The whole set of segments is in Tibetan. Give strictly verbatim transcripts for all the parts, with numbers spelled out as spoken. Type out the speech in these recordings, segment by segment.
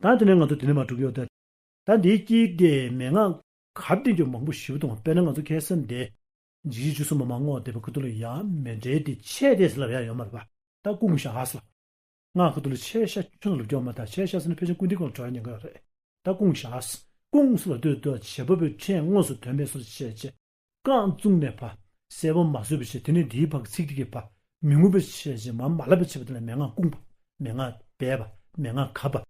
ད་དེ་ནས་ང་ཚོ་དེ་ནས་མར་འགྲོ་གི་ཡོད་ད། ད་འདིའི་དཀྱིལ་དེ་མན་ངག་གབ་བསྟན་རྒྱུ་མང་པོ་ཞེ་པོ་འདུག་དཔེར་ན་ང་ཚོ་ཁ་སང་དེ་འཇིགས་བྱེད་བཅུ་གསུམ་པ་མར་བསྔོ་བ་འདེབས་པའི་ཁ་ཐུག་ལ་ཡང་མཎྜལ་དེ་ཆད་དེ་ཟེར་ལབ་ཡ་ཡོད་མ་རེད་པ། ད་སྐུངས་བཞག་ཟེར། སྔགས་ཁ་ཐུག་ལ་ཆད་བཞག་ཆུ་ནང་ལ་འགྱོ་མ་ད་ཆད་བཞག་ཟེར་ན་ཕལ་ཆེར་སྐུ་མདུན་སྐོར་ལ་འགྲོ་ཡ་ཉེན་ཁ་ཡོད་རེད། ད་སྐུངས་བཞག་སྐུངས་ཟེར་ལབ་དུས་ད་བྱེད་པ་པོའི་ཕྲད་དངོས་སུ་དོན་མེད་སོགས་བྱས་བྱས། རྐང་བཙུགས་ནས་ཕར་གསལ་པོ་མ་བཟོས་པ་བྱས། དེ་ནས་འདིའི་བར་གྱི་ཚིག་དེ་གའི་བར་མི་མངོན་པ་བྱས་བྱས་མར་མ་ལབ་པ་བྱས་པ་དེ་ལ་མན་ངག་སྐུངས་པ། མན་ངག་སྦས་པ། མན་ངག་གབ་པ།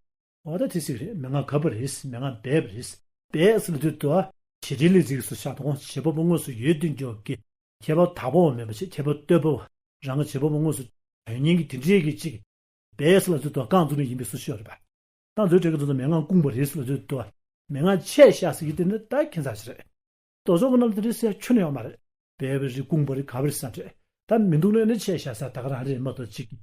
འོ་ད་དེ་ཚིག་རེད། མན་ངག་གབ་པ་རེད། མན་ངག་སྦས་པ་རེད། སྦས་ཟེར་ལབ་དུས་ད་བྱེད་འབྲེལ་ལས་ཚིག་སུ་ཆགས་འདུག་བྱེད་པ་པོ་དངོས་སུ་ཡོད་དུས་འཇོག་གི་ཁྱད་པར་དག་པ་བ་མེད་པ་བྱས། ཁྱད་པར་རྟོག་པ་བ། རང་གི་བྱེད་པ་པོ་དངོས་སུ་དོན་གཉེར་གྱི་དེ་འདྲའི་གི་གཅིག་སྦས་ཟེར་ལབ་དུས་ད་རྐང་བཙུགས་ནས་ཡིན་པའི་སུ་ཤོད་རེད་པ། ད་མཛོད་བྲེ་གི་ཚོ་མན་ངག་སྐུངས་པ་རེད་ཟེར་ལབ་དུས་ད་མན་ངག་ཆད་བཞག་ཟེར་གྱི་དེ་ནི་ད་ཁྱད་མཚར་ཞིག་རེད། རྡོ་སོག་གི་ནང་ལ་དེ་འདྲའི་ཟེར་ཡ་ཁྱོན་ནས་ཡོད་མ་རེད། སྦས་པ་རེད། སྐུངས་པ་རེད། གབ་པ་རེད་ཟེར་རེད། ད་མི་འདུག་ན་ནི་ཆད་བཞག་ཟེར་ད་ག་རང་རེད་མ་གཏོགས་གཅིག་གིས་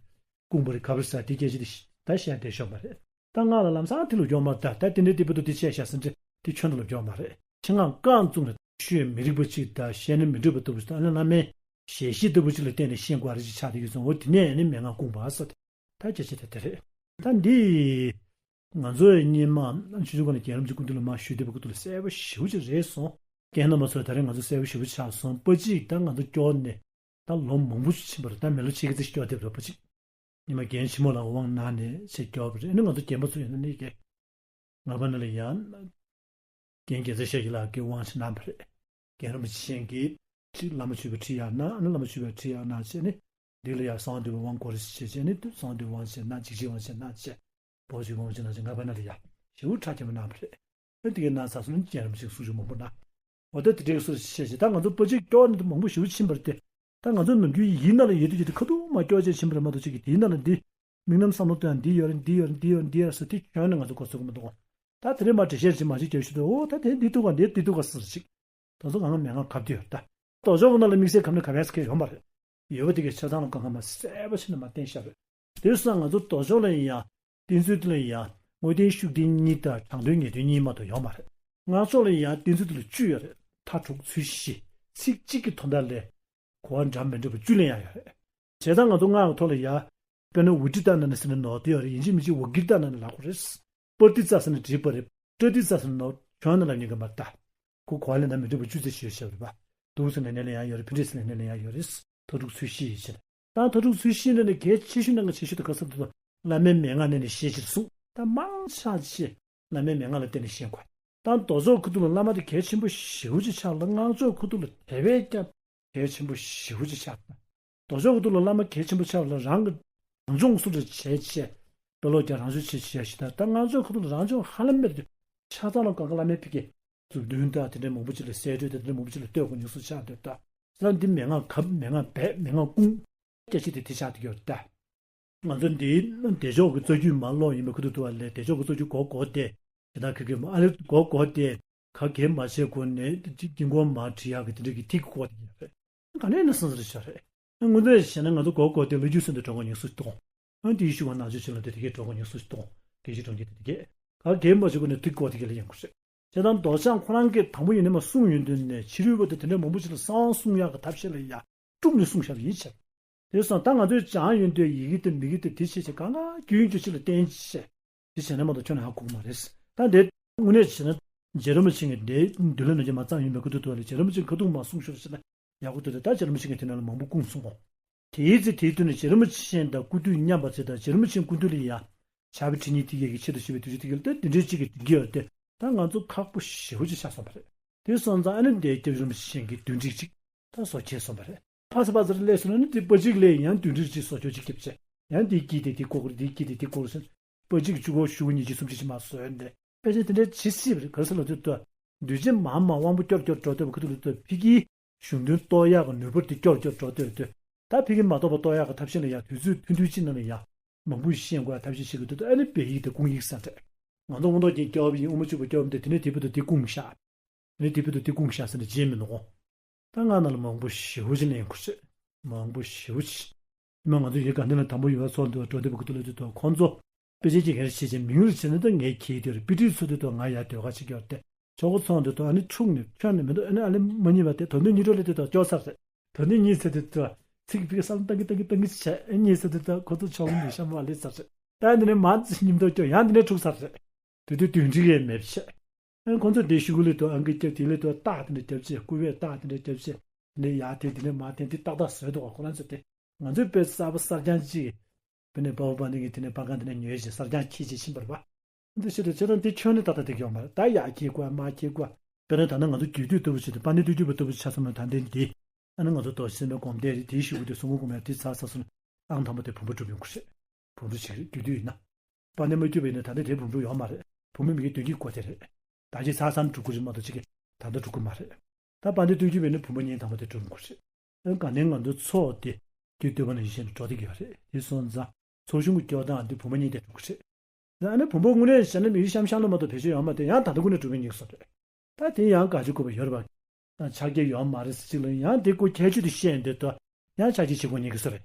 སྐུངས་པ་རེད། གབ་པ་རེད་ཟེར་དེ་སྐད་ཆ་དེ་ད་བཤད་བསྡད་ཤོག་མ་རེད། ད་སྔགས་ལ་ལམ་སང་དེ་ལ་འགྱོ་མ་ད་ད་དེ་འདྲའི་དེ་བར་དུ་དེ་ཆད་བཞག་ཟེར་འདྲ་དེ་ཁྱོན་ནས་ལ་འགྱོ་མ་རེད། ཆེད་མངགས་རྐང་བཙུགས་ནས་ཤོད་མི་རིགས་པ་གཅིག་དང་བཤད་ན་མི་འགྲིག་པ་ལྟ་བུ་ཞིག་དང་ཨ་ནི་བླ་མའི་ཞལ་བཞེས་ལྟ་བུ་གཅིག་ལ་བརྟེན་ནས་ཤེས་དགོས་རེད་ཅིག་ཆགས་བསྡད་ཀྱི་སོང་། འོ་དེ་ནས་ནི་མན་ངག་སྐུངས་པ་ཟེར་ཏེ། ད་སྐད་ཆ་དེ་དེ་རེད། ད་འདི་ང་ཚོ་ཡི་སྔོན་མ་ཆུ་ཆུ་ག་ནས་རྒན་རབས་ཀྱི་སྐུ་མདུན་ལ་མར་ཞུ་བསྡད་པའི་སྐབས་དུ་ལ་གསལ་པོ་ཞེ་པོ་ཅིག་རེད་སོང་། རྒན་རྣམ་པ་ཚོ་ད་རེས་ང་ཚོ་གསལ་པོ་ཞེ་པོ་ཆགས་སོང་། པ་གཅིག་ད་ང་ཚོ་སྐྱོར་ནས་ད་ལོ་མང་པོ་ཞིག་ཕྱིན་པ་རེད། ད་མི་ལོ་ཕྱེད་ཀ་ཙམ་ཞིག་སྐྱོར་བསྡད་པ་རེད། པ་གཅིག་ཉི་མ་རྒན་ཆེན་མོ་ལ་དབང་གནང་ནས་ཆེད་སྐྱོར་བ་རེད། ཨ་ནི་ང་ཚོ་རྒན་པ་ཚོ་ཡིན་ན་ནི་རྒན་ང་པ་ན་ལ་ཡང་རྒན་རྒྱལ་མཚན་ཤེས་ཀྱི་ལགས་ཀྱིས་དབང་ཆ་གནང་བ་རེད། རྒན་རིན་པོ་ཆེ་གིས་ཅིག་བླ་མ་མཆོད་པའི་ཁྲིད་ཡག་གནང་། ཨ་ནི་བླ་མ་མཆོད་པའི་ཁྲིད་ཡག་གནང་བྱས་ནི་འདི་ལ་ཡང་གསང་འདུས་པའི་དབང་སྐོར་ཞིག་བྱས་བྱས་ནི་གསང་འདུས་དབང་ཞིག་གནང་། འཇིགས་བྱེད་དབང་ཞིག་གནང་བྱས། འབོག་ཆོས་དབང་ཞིག་གནང་བྱས། ང་པ་ན་ལ་ཡང་ཞེ་པོ་གྲ་རྒྱས་པ་གནང་བ་རེད། ཨ་འདི་གའི་གནང་ཚར་སོང་ན་རྒན་རིན་པོ་ཆེས་གསུང་ཆོས་མང་པོ་གནང་། འོ་ད་དེ་འདྲའི་སོ་བྱས་བྱས་ད་ང་ཚོ་པ་གཅིག་སྐྱོར་ནི་མང་པོ་ཞེ་པོ་ཕྱིན་པ་རེད་དེ། ད་ང་ཚོ་ནམ་རྒྱུན་ཡིད་ནང་ལ་ཡོད་དུས་ཀྱི་དེ་ཁ་ཐུག་མར་སྐྱོར་བྱས་ཕྱིན་པ་རེད་མ་གཏོགས་གཅིག་གིས་དེའི་ནང་ལ་འདི། མིག་རྣམ་བསམ་བློ་བཏོན་ཡ་འདི་ཡོད་རེད། འདི་ཡོད་རེད། འདི་ཡོད་རེད། འདི་ཡོད་རེད་ཟེར་དེ་ཁྱོན་ནས་ང་ཚོ་གོ་ཚུགས་ཀྱི་མི་འདུག་ད་དེ་རིང་མར་འགྲེལ་བཤད་ཅིག་མ་ཅིག་རྒྱག་ཤུལ་དུ་འོ་ད་དེ་འདི་ཐུག་ག་འདི་འདི་ཐུག་ག་ཟེར་ཅིག་ད་ཚོ་གང་ག་མན་ངག་གབ་བསྡད་ཡོད་ད། རྡོ་ཆོག་གི་ནང་ལ་དམིགས་བསལ་གབ་ནས་གབ་ཡ་ཟེར་མཁན་ཡོད་མ་རེད། ཡོད་པ་དེ་གའི་ཆ་ཚང་ལ་གང་ག་མ་གསལ་པོ་བྱས་ནས་མར་བསྟན་བཞག་རེད། དེ་སོང་ང་ཚོ་རྡོ་ཆོག་ལ་ཡིན་ཡང་བསྟན་ཚུལ་དེ་ལ་ཡིན་ཡང་དངོས་བསྟན་ཤུགས་བསྟན་གཉིས་དང་དྲང་དོན་ངེས་དོན་གཉིས་མ་གཏོགས་ཡོད་མ་རེད། སྔགས་ཕྱོགས་ལ་ཡིན་ཡང་བསྟན་ཚུལ་དེ་ལ་བཅུ་ཡོད་རེད། མཐའ་དྲུག་ཚུལ་བཞི། ཚིག་གཅིག་གི་དོན་དག་ལས་གོ་བ་འདྲ་མི་འདྲ་བ་བཅུ་ལེན་ཡག་ཡོད་རེད། བྱས་ཙང་ང་ཚོ་སྔགས་ཀྱི་ཐོག་ལ་ཡ། དཔེར་ན་ཝི་ཀྲི་ཏ་ན་ན་ཟེར་ནས་ནོར་དེ་ཡོད་རེད། ཡིན་གཅིག་མིན་གཅིག་ཝ་གིར་ཏ་ན་ན་ལབ་དགོས་རེད། པར་ཏི་ཙ་ཟེར་ནས་བྲིས་པ་རེད། པྲ་ཏི་ཙ་ཟེར་ནས་ནོར་ཁྱོན་ནས་ལབ་ཉན་གི་མ་རེད་ད། ཁོ་གོ་བ་ལེན་སྟངས་མི་འདྲ་བ་བཅུ་ཙམ་ཞིག་ཡོད་ཤག་རེད་པ། དུག་ཟེར་ནས་ནས་ལེན་ཡག་ཡོད་རེད། ཕི་འདྲེ་ཟེར་ནས་ནས་ལེན་ཡག་ཡོད་རེད། མཐའ་དྲུག་ཚུལ་བཞི་ཡིན་ཕྱིར། ད་མཐའ་དྲུག་ཚུལ་བཞི་ནང་ནས་གལ་ཆེ་ཤོས་ནང་གི་ཆེ་ཤོས་དེ་ག་ཟེར་དུས་བླ་མའི་མན་ངག་བསྣན་ནས་བཤད་ཕྱིར་གསུངས། ད་མང་ཆེ་ཆེ་བླ་མའི་མན་ངག་ལ་བརྟེན་ནས་བཤད་དགོས། ད་རྡོ་རྗེ་ཁུ་ཐུག་ལ་བླ་མ་དེ་གལ་ཆེན་པོ་ཞེ་པོ་ཅིག་ཆགས་ལ། སྔགས་ཕྱོགས་ཁུ་ཐུག་ལ་དེ་བས་ཀྱང་གལ་ཆེན་པོ་ཞེ་པོ་ཅིག་ཆགས། རྡོ་རྗེ་ཁུ་ཐུག་ལ་བླ་མ་གལ་ཆེན་པོ་ཆགས་ལ་རང་གི་རང་སྦྱོང་སུ་རེ་བྱས་བྱས། དཔེ་ཀློག་ཀྱང་རང་སྦྱོང་བྱེད་བྱེད་ཞིག་ད་ད་སྔགས་ཕྱོགས་ཁུ་ཐུག་ལ་རང་སྦྱོང་ཧ་ལམ་མེད་དུ་ཆགས་ཚང་ལ་གང་ག་བླ་མའི་ཕི་གེ་མཛུབ་སྟོན་དང་དེ་འདྲའི་མང་པོ་ཅིག་ལ་གསལ་སྒྲོས་དང་དེ་འདྲའི་མང་པོ་ཅིག་ལ་ལྟོས་དགོས་ཉུང་སུ་ཆགས་འདོད་ད། ད་འདི་མན་ངག་གབ་མན་ངག་སྦས་མན་ངག་སྐུང་། སྐད་ཆ་དེ་དེ་ཆགས་བསྡད་ཡོད་ད། ང་ཚོ་འདི་བདེ་མཆོག་གི་རྩ་རྒྱུད་མར་ཀློག་ཡིན་པའི་ཁུ་ཐུག་ཐུག་པ་ལས་བདེ་མཆོག་གི་རྩ་རྒྱུད་གོ་གོ་སྟེ། དེ་དག་གི་གི་མ་ཨ་ལེ་གོ་གོ་སྟེ། ག་གེ་མ་བྱས་གོ་ནས་དཀྱིལ་འཁོར་མར་བྲི་ཡག་གི་དེ་འདྲ་གི་ཐིག་གོ་དེ་ཡོད་རེད། ག་ནས་ནས་སོང་ཟེར་ཤ་རེད། དངོས་འདུ་བྱས་ན་ང་ཚོ་གོ་གོ་སྟེ་ལོ་རྒྱུས་སོང་དུ་གྲོགས་ཉུང་སུ་གཏོང་། ཨ་དེའི་ཤུ་བ་ནང་ཆོས་ཆེ་ལ་དེ་དེ་གས་གྲོགས་ཉུང་སུ་གཏོང་། དེ་ཞིག་གྲོང་ཁྱེར་དེ་དེ་གས། ག་གེ་མ་བྱས་གོ་ནས་ཐིག་གོ་དེ་གས་ལ་ཡང་གོ་ཤེས། བྱས་ཙང་མདོ་བྱང་ཁོ་རང་གིས་དང་པོ་ཡིན་ནས་མ་གསུངས་ཡོང་དུས་ནས་ཕྱི་རོལ་པ་དེ་དེ་འདྲའི་མང་པོ་ཅིག་ལ་གསང་བ་གསུང་ཡག་གི་ཐབས་ཤེས་ལ་ཡ་དཀྲུགས་ནས་གསུངས་བཞག་པ་ཡིན་ཕྱིར། དེ་སོང་ད་ང་ཚོས་སྦྱང་ཡོང་དུས་ཡི་གེ་དེ་མི་གེ་དེ་དེ་ཤེས་བྱས་གང་ག་རྒྱུན་རྒྱུ་ཆི་ལ་བརྟེན་བྱས། དེ་བྱས་ན་མ་གཏོགས་ཁྱོན་ནས་ཧ་གོ་གི་མ་རེད། ད་འདི་དངོས་གནས་བྱས་ན་རྗེ་རིན་པོ་ཆེ་གིས་འདི་མདུན་ལམ་ནང་ཆོས་མ་གཙང་ཡིན་པའི་ཁུ་ཐུག་ཐུག་ལ་རྗེ་རིན་པོ་ཆེ་ཁ་ཐུག་མ་གསུངས་ཤོར་བྱས་ན་ཡག་པོ་འདུག་ད་རྗེ་རིན་པོ་ཆེ་གིས་དེ་ནང་ལ་མང་པོ་སྐུངས་སོང་གོ། དེའི་ཚེ་དེའི་དུས་ནས་རྗེ་རིན་པོ་ཆེ་དང་སྐུ་དུས་མཉམ་པ་ཚེ་དང་རྗེ་རིན་པོ་ཆེའི་སྐུ་དུས་ལ་ཡ། ཕྱག་དཔེ་ཁྲིད་གཉིས་ཐིག་གེ་གི་ཆེད་དུ་ཞུ་བའི་དུས་ཚོད་དེ་ག་ལ་དེ་འདྲའི་གཅིག་གི་དྲིན་གྱིས་ཡོད་དེ། ད་ང་ཚོ་ཁག་པོ་ཞེ་པོ་ཅིག་ཆགས་སོང་བ་རེད། དེ་སོང་ཙང་ཨ་ནི་འདིའི་སྐྱབས་རྗེ་རིན་པོ་ཆེ་གི་བདུན་ཁྲིད་ཅིག་ད་བཟོ་ཁྱེར་སོང་བ་རེད། ཕ་ས་ཕ་ས་རེ་སླེབས་སོང་ན་ནི་དེ་པ་གཅིག་ལས་ཡང་བདུན་ཁྲིད་ཅིག་བཟོ་ཁྱོ་ཅིག་སྐྱབས་ཆེ། ཡང་དེའི་དཀྱིལ་དེ་དེ་ཀོ་ཀོ་རེད། དེའི་དཀྱིལ་དེ་དེ་ཀོ་ཀོ་རེད་ཟེར། པ་གཅིག་གཅིག་གོ་ཞུ་གཉིས་ཀྱི་སུམ་ཅུ་ཅིག་མ་བཟོས་ཡོད་འདི། ཕལ་ཆེར་དེ་འདྲའི་ཇི་སྲིད་པ་རེད། ག་རེ་ཟེར་ལབ་དུས་ད། འདུས་བྱས་མར་མར་དབང་པོ་སྐྱོར་སྐྱོར་འགྲོ་སྡོད་པ་ཁུ་ཐུག་ལ་ད་ཕི་གིའི་གཞུང་དོན་རྟོགས་ཡག་གི་ནུས་པ་དེ་སྐྱོར་སྐྱོར་འགྲོ་སྡོད་དུས། ད་ཕི་གི་མ་རྟོགས་པ་རྟོགས་ཡག་གི་ཐབས་ཤེས་ལ་ཡང་དུས་ཚོད་ཐུང་ཐུང་ཅིག་ནང་ལ་ཡང་མང་པོ་ཤེས་དགོས་ཡ་ཐབས་ཤེས་བྱེད་དགོས་འདུག་ཨ་ནི་བོད་ཡིག་དེ་སྐུང་ཡིག་ཟེར་འདྲ། ང་ཚོ་སྔོན་ཐོག་ཅིག་སྐྱོར་བ་ཡིན། དབུ་མ་ཕྱུག་པོ་སྐྱོར་བ་འདི་དེ་ནས་དེ་བར་དུ་དེ་སྐུངས་ཤག་དེ་ནས་དེ་བར་དུ་དེ་སྐུངས་ཤག་ཟེར་ནས་བརྗེད་མི་འདུག་གོ། ད་ང་ནང་ལ་མང་པོ་ཞེ་པོ་ཅིག་ལེན་དགོས་ཤག་མང་པོ་ཞེ་པོ་ཅིག་ཉི་མ་ང་ཚོ་ཡི་ག་འདི་ལ་དང་པོ་ཡོད་པ་ཚོགས་འདུ་འགྲོ་བདེ་པོ་གི་ཐུགས་ལ་དུས་ཐོག་ཁོང་ཚོ་དཔེ་ཆ་ཅིག་ག་རེ་བྱེད་ཅིག་མིང་རེ་བྱེད་ན་ད་ངས་ཁྱེར་དེ་རེད། དཔེ་ཁྲིད་ཚོ་དེ་ཐོག་ང་ཡར་ཟློས་གར་བྱེད་ཀྱི་ཡོད་རེད། ཆོག་གོ་ཚོགས་འདུ་ཐོག་ཨ་ནི་འཁྲུག་ནས་ཁྱོན་ནས་མི་འདུག་ཨ་ནི་ཨ་ལེ་མ་ཉིད་པ་དེ་དོན་དུ་ཉིད་འགྲོ་ལས་དེ་ཐོག་སྐྱོར་ཚར་རེད། དོན་དུ་ཉིད་ཚེ་དེ་ཐོག་ཚིག་པའི་བསམ་བཏང་གི་བཏང་གི་བཏང་གི་བྱས་ཨེ་ཉིད་ཚེ་དེ་ཐོག་ཁོ་ཚོ་ཆོག་མི་འདུག་ཤ་མ་ལས་ཚར་རེད། ད་འདི་ནས་མ་ཉིན་ཐོག་སྐྱོར་ཡང་འདི་ནས་འཁྲུག་ཚར་རེད། དེ་དུས་དུས་འགྲིག་ཡས་མེད་པ་བྱས། ཨ་ཁོང་ཚོ་དེ་ཤི་གུ་ལི་དུ་ཨང་ཀི་རྒྱབ་དེ་ལི་དུ་རྟགས་དེ་འདྲ་རྒྱབ་བྱས། སྐུད་པས་རྟགས་དེ་འདྲ་རྒྱབ་བྱས། དེ་འདྲ་ཡར་དེ་དེ་འདྲ་མར་དེ་འདི་ཏག་ཏག་བཟོས་འདུག་ག་ཁོ་རང་ཚོ་དེ། ང་ཚོའི་དཔེ་གསར་པ་གསར་རྐྱང་གཅིག་དཔེར་ན་པ་ཕ་པ་ནི་གི་དེ་ནས་པ་གང་དེ་ནས་ཉོས་ཤིང་གསར་རྐྱང་ཁྱེར་ཅིག་ཕྱིན་པ་རེད་པ། འདི་ཕྱིར་དུ་ཁྱེད་རང་འདི་ཁྱོན་ནས་ཏག་ཏག་བསྡད་ཀྱི་ཡོད་མ་རེད། ད་ཡར་ཁྱེར་དགོས་མར་ཁྱེར་དགོས། དཔེར་ན་ད་ནི་ང་ཚོ་རྒྱུད་སྟོད་ལྟ་བུ་བྱེད་དུས་པ་ཎི་སྟོད་རྒྱུད་པ་ལྟ་བུ་ཆ་ཚང་མ་ད་འདི་འདི། ཨ་ནི་ང་ཚོ་རྡོ་རྗེ་སེམས་དཔའི་སྒོམ་བཟླས་རེད། དེའི་ཤི་གུ་དེ་གསུང་འབུམ་སྒོམ་ཡ་དེ་ཚར་ཚར་སོང་ན་ཨང་དང་པོ་དེ་བུམ་པ་གྲུབ་ཡོང་གི་རེད། བུམ་པ་བྱེད་རྒྱུད་སྟོད་ཡིན་ན། པ་ཎི་མ་བརྒྱུད་པ་ཡིན་ན་ད་ནི་དེ་བུམ་པ་ཡོད་མ་རེད། བུམ་པ་མི་གི་དོན་གྱི་སྐོར་དེ་རེད། ད་ཅི་ཚར་ཚར་འགྲུབ་ཀྱི་རེད་མ་གཏོགས་ཅིག་གི་ད་ལྟ་འགྲུབ་ཀྱི་མ་རེད། ད་པ་ཎི་སྟོད་རྒྱུད་པ་ཡིན་ན་བུམ་པ་གཉིས་དང་པོ་དེ་གྲུབ་ཡོང་གི་རེད། དགའ་ལྡན་ང་ཚོའི་ཚོགས་དེ་རྒྱུད་སྟོད་པ་ནས་ཡིན་ཞེས་འགྲོ་བསྡད་ཀྱི་ཡོད་རེད། དེ་སོང་ཙང་ཚོགས་ཆུང་གི་སྐྱོ་སྟངས་འདི་བུམ་པ་གཉིས་དེ་འགྲུབ་ཀྱི་རེད། ཨ་ནི་བུམ་པ་དངོས་གནས་བྱས་ན་མི་ཡུལ་གཤམ་གཤམ་ལ་མ་གཏོགས་བེད་སྤྱོད་ཡོད་མ་རེད། ཡང་ད་ལྟ་ཁོ་ནས་འགྲུབ་པའི་ཉིན་སོ་རེད། ད་དེ་ཡང་ག་ཅི་དགོས་པ་ཡོད་རེད་པ། ཕྱག་རྒྱ་ཡོད་མ་རེད་ཟེར་ཅིག་ལ་ཡང་དེ་ཀོ་ཁྱད་ཆོས་དེ་བཤད་འདོད་དོ། ཡང་ཕྱག་རྒྱ་བྱེད་དགོས་ཉིན་གི་སོ་རེད།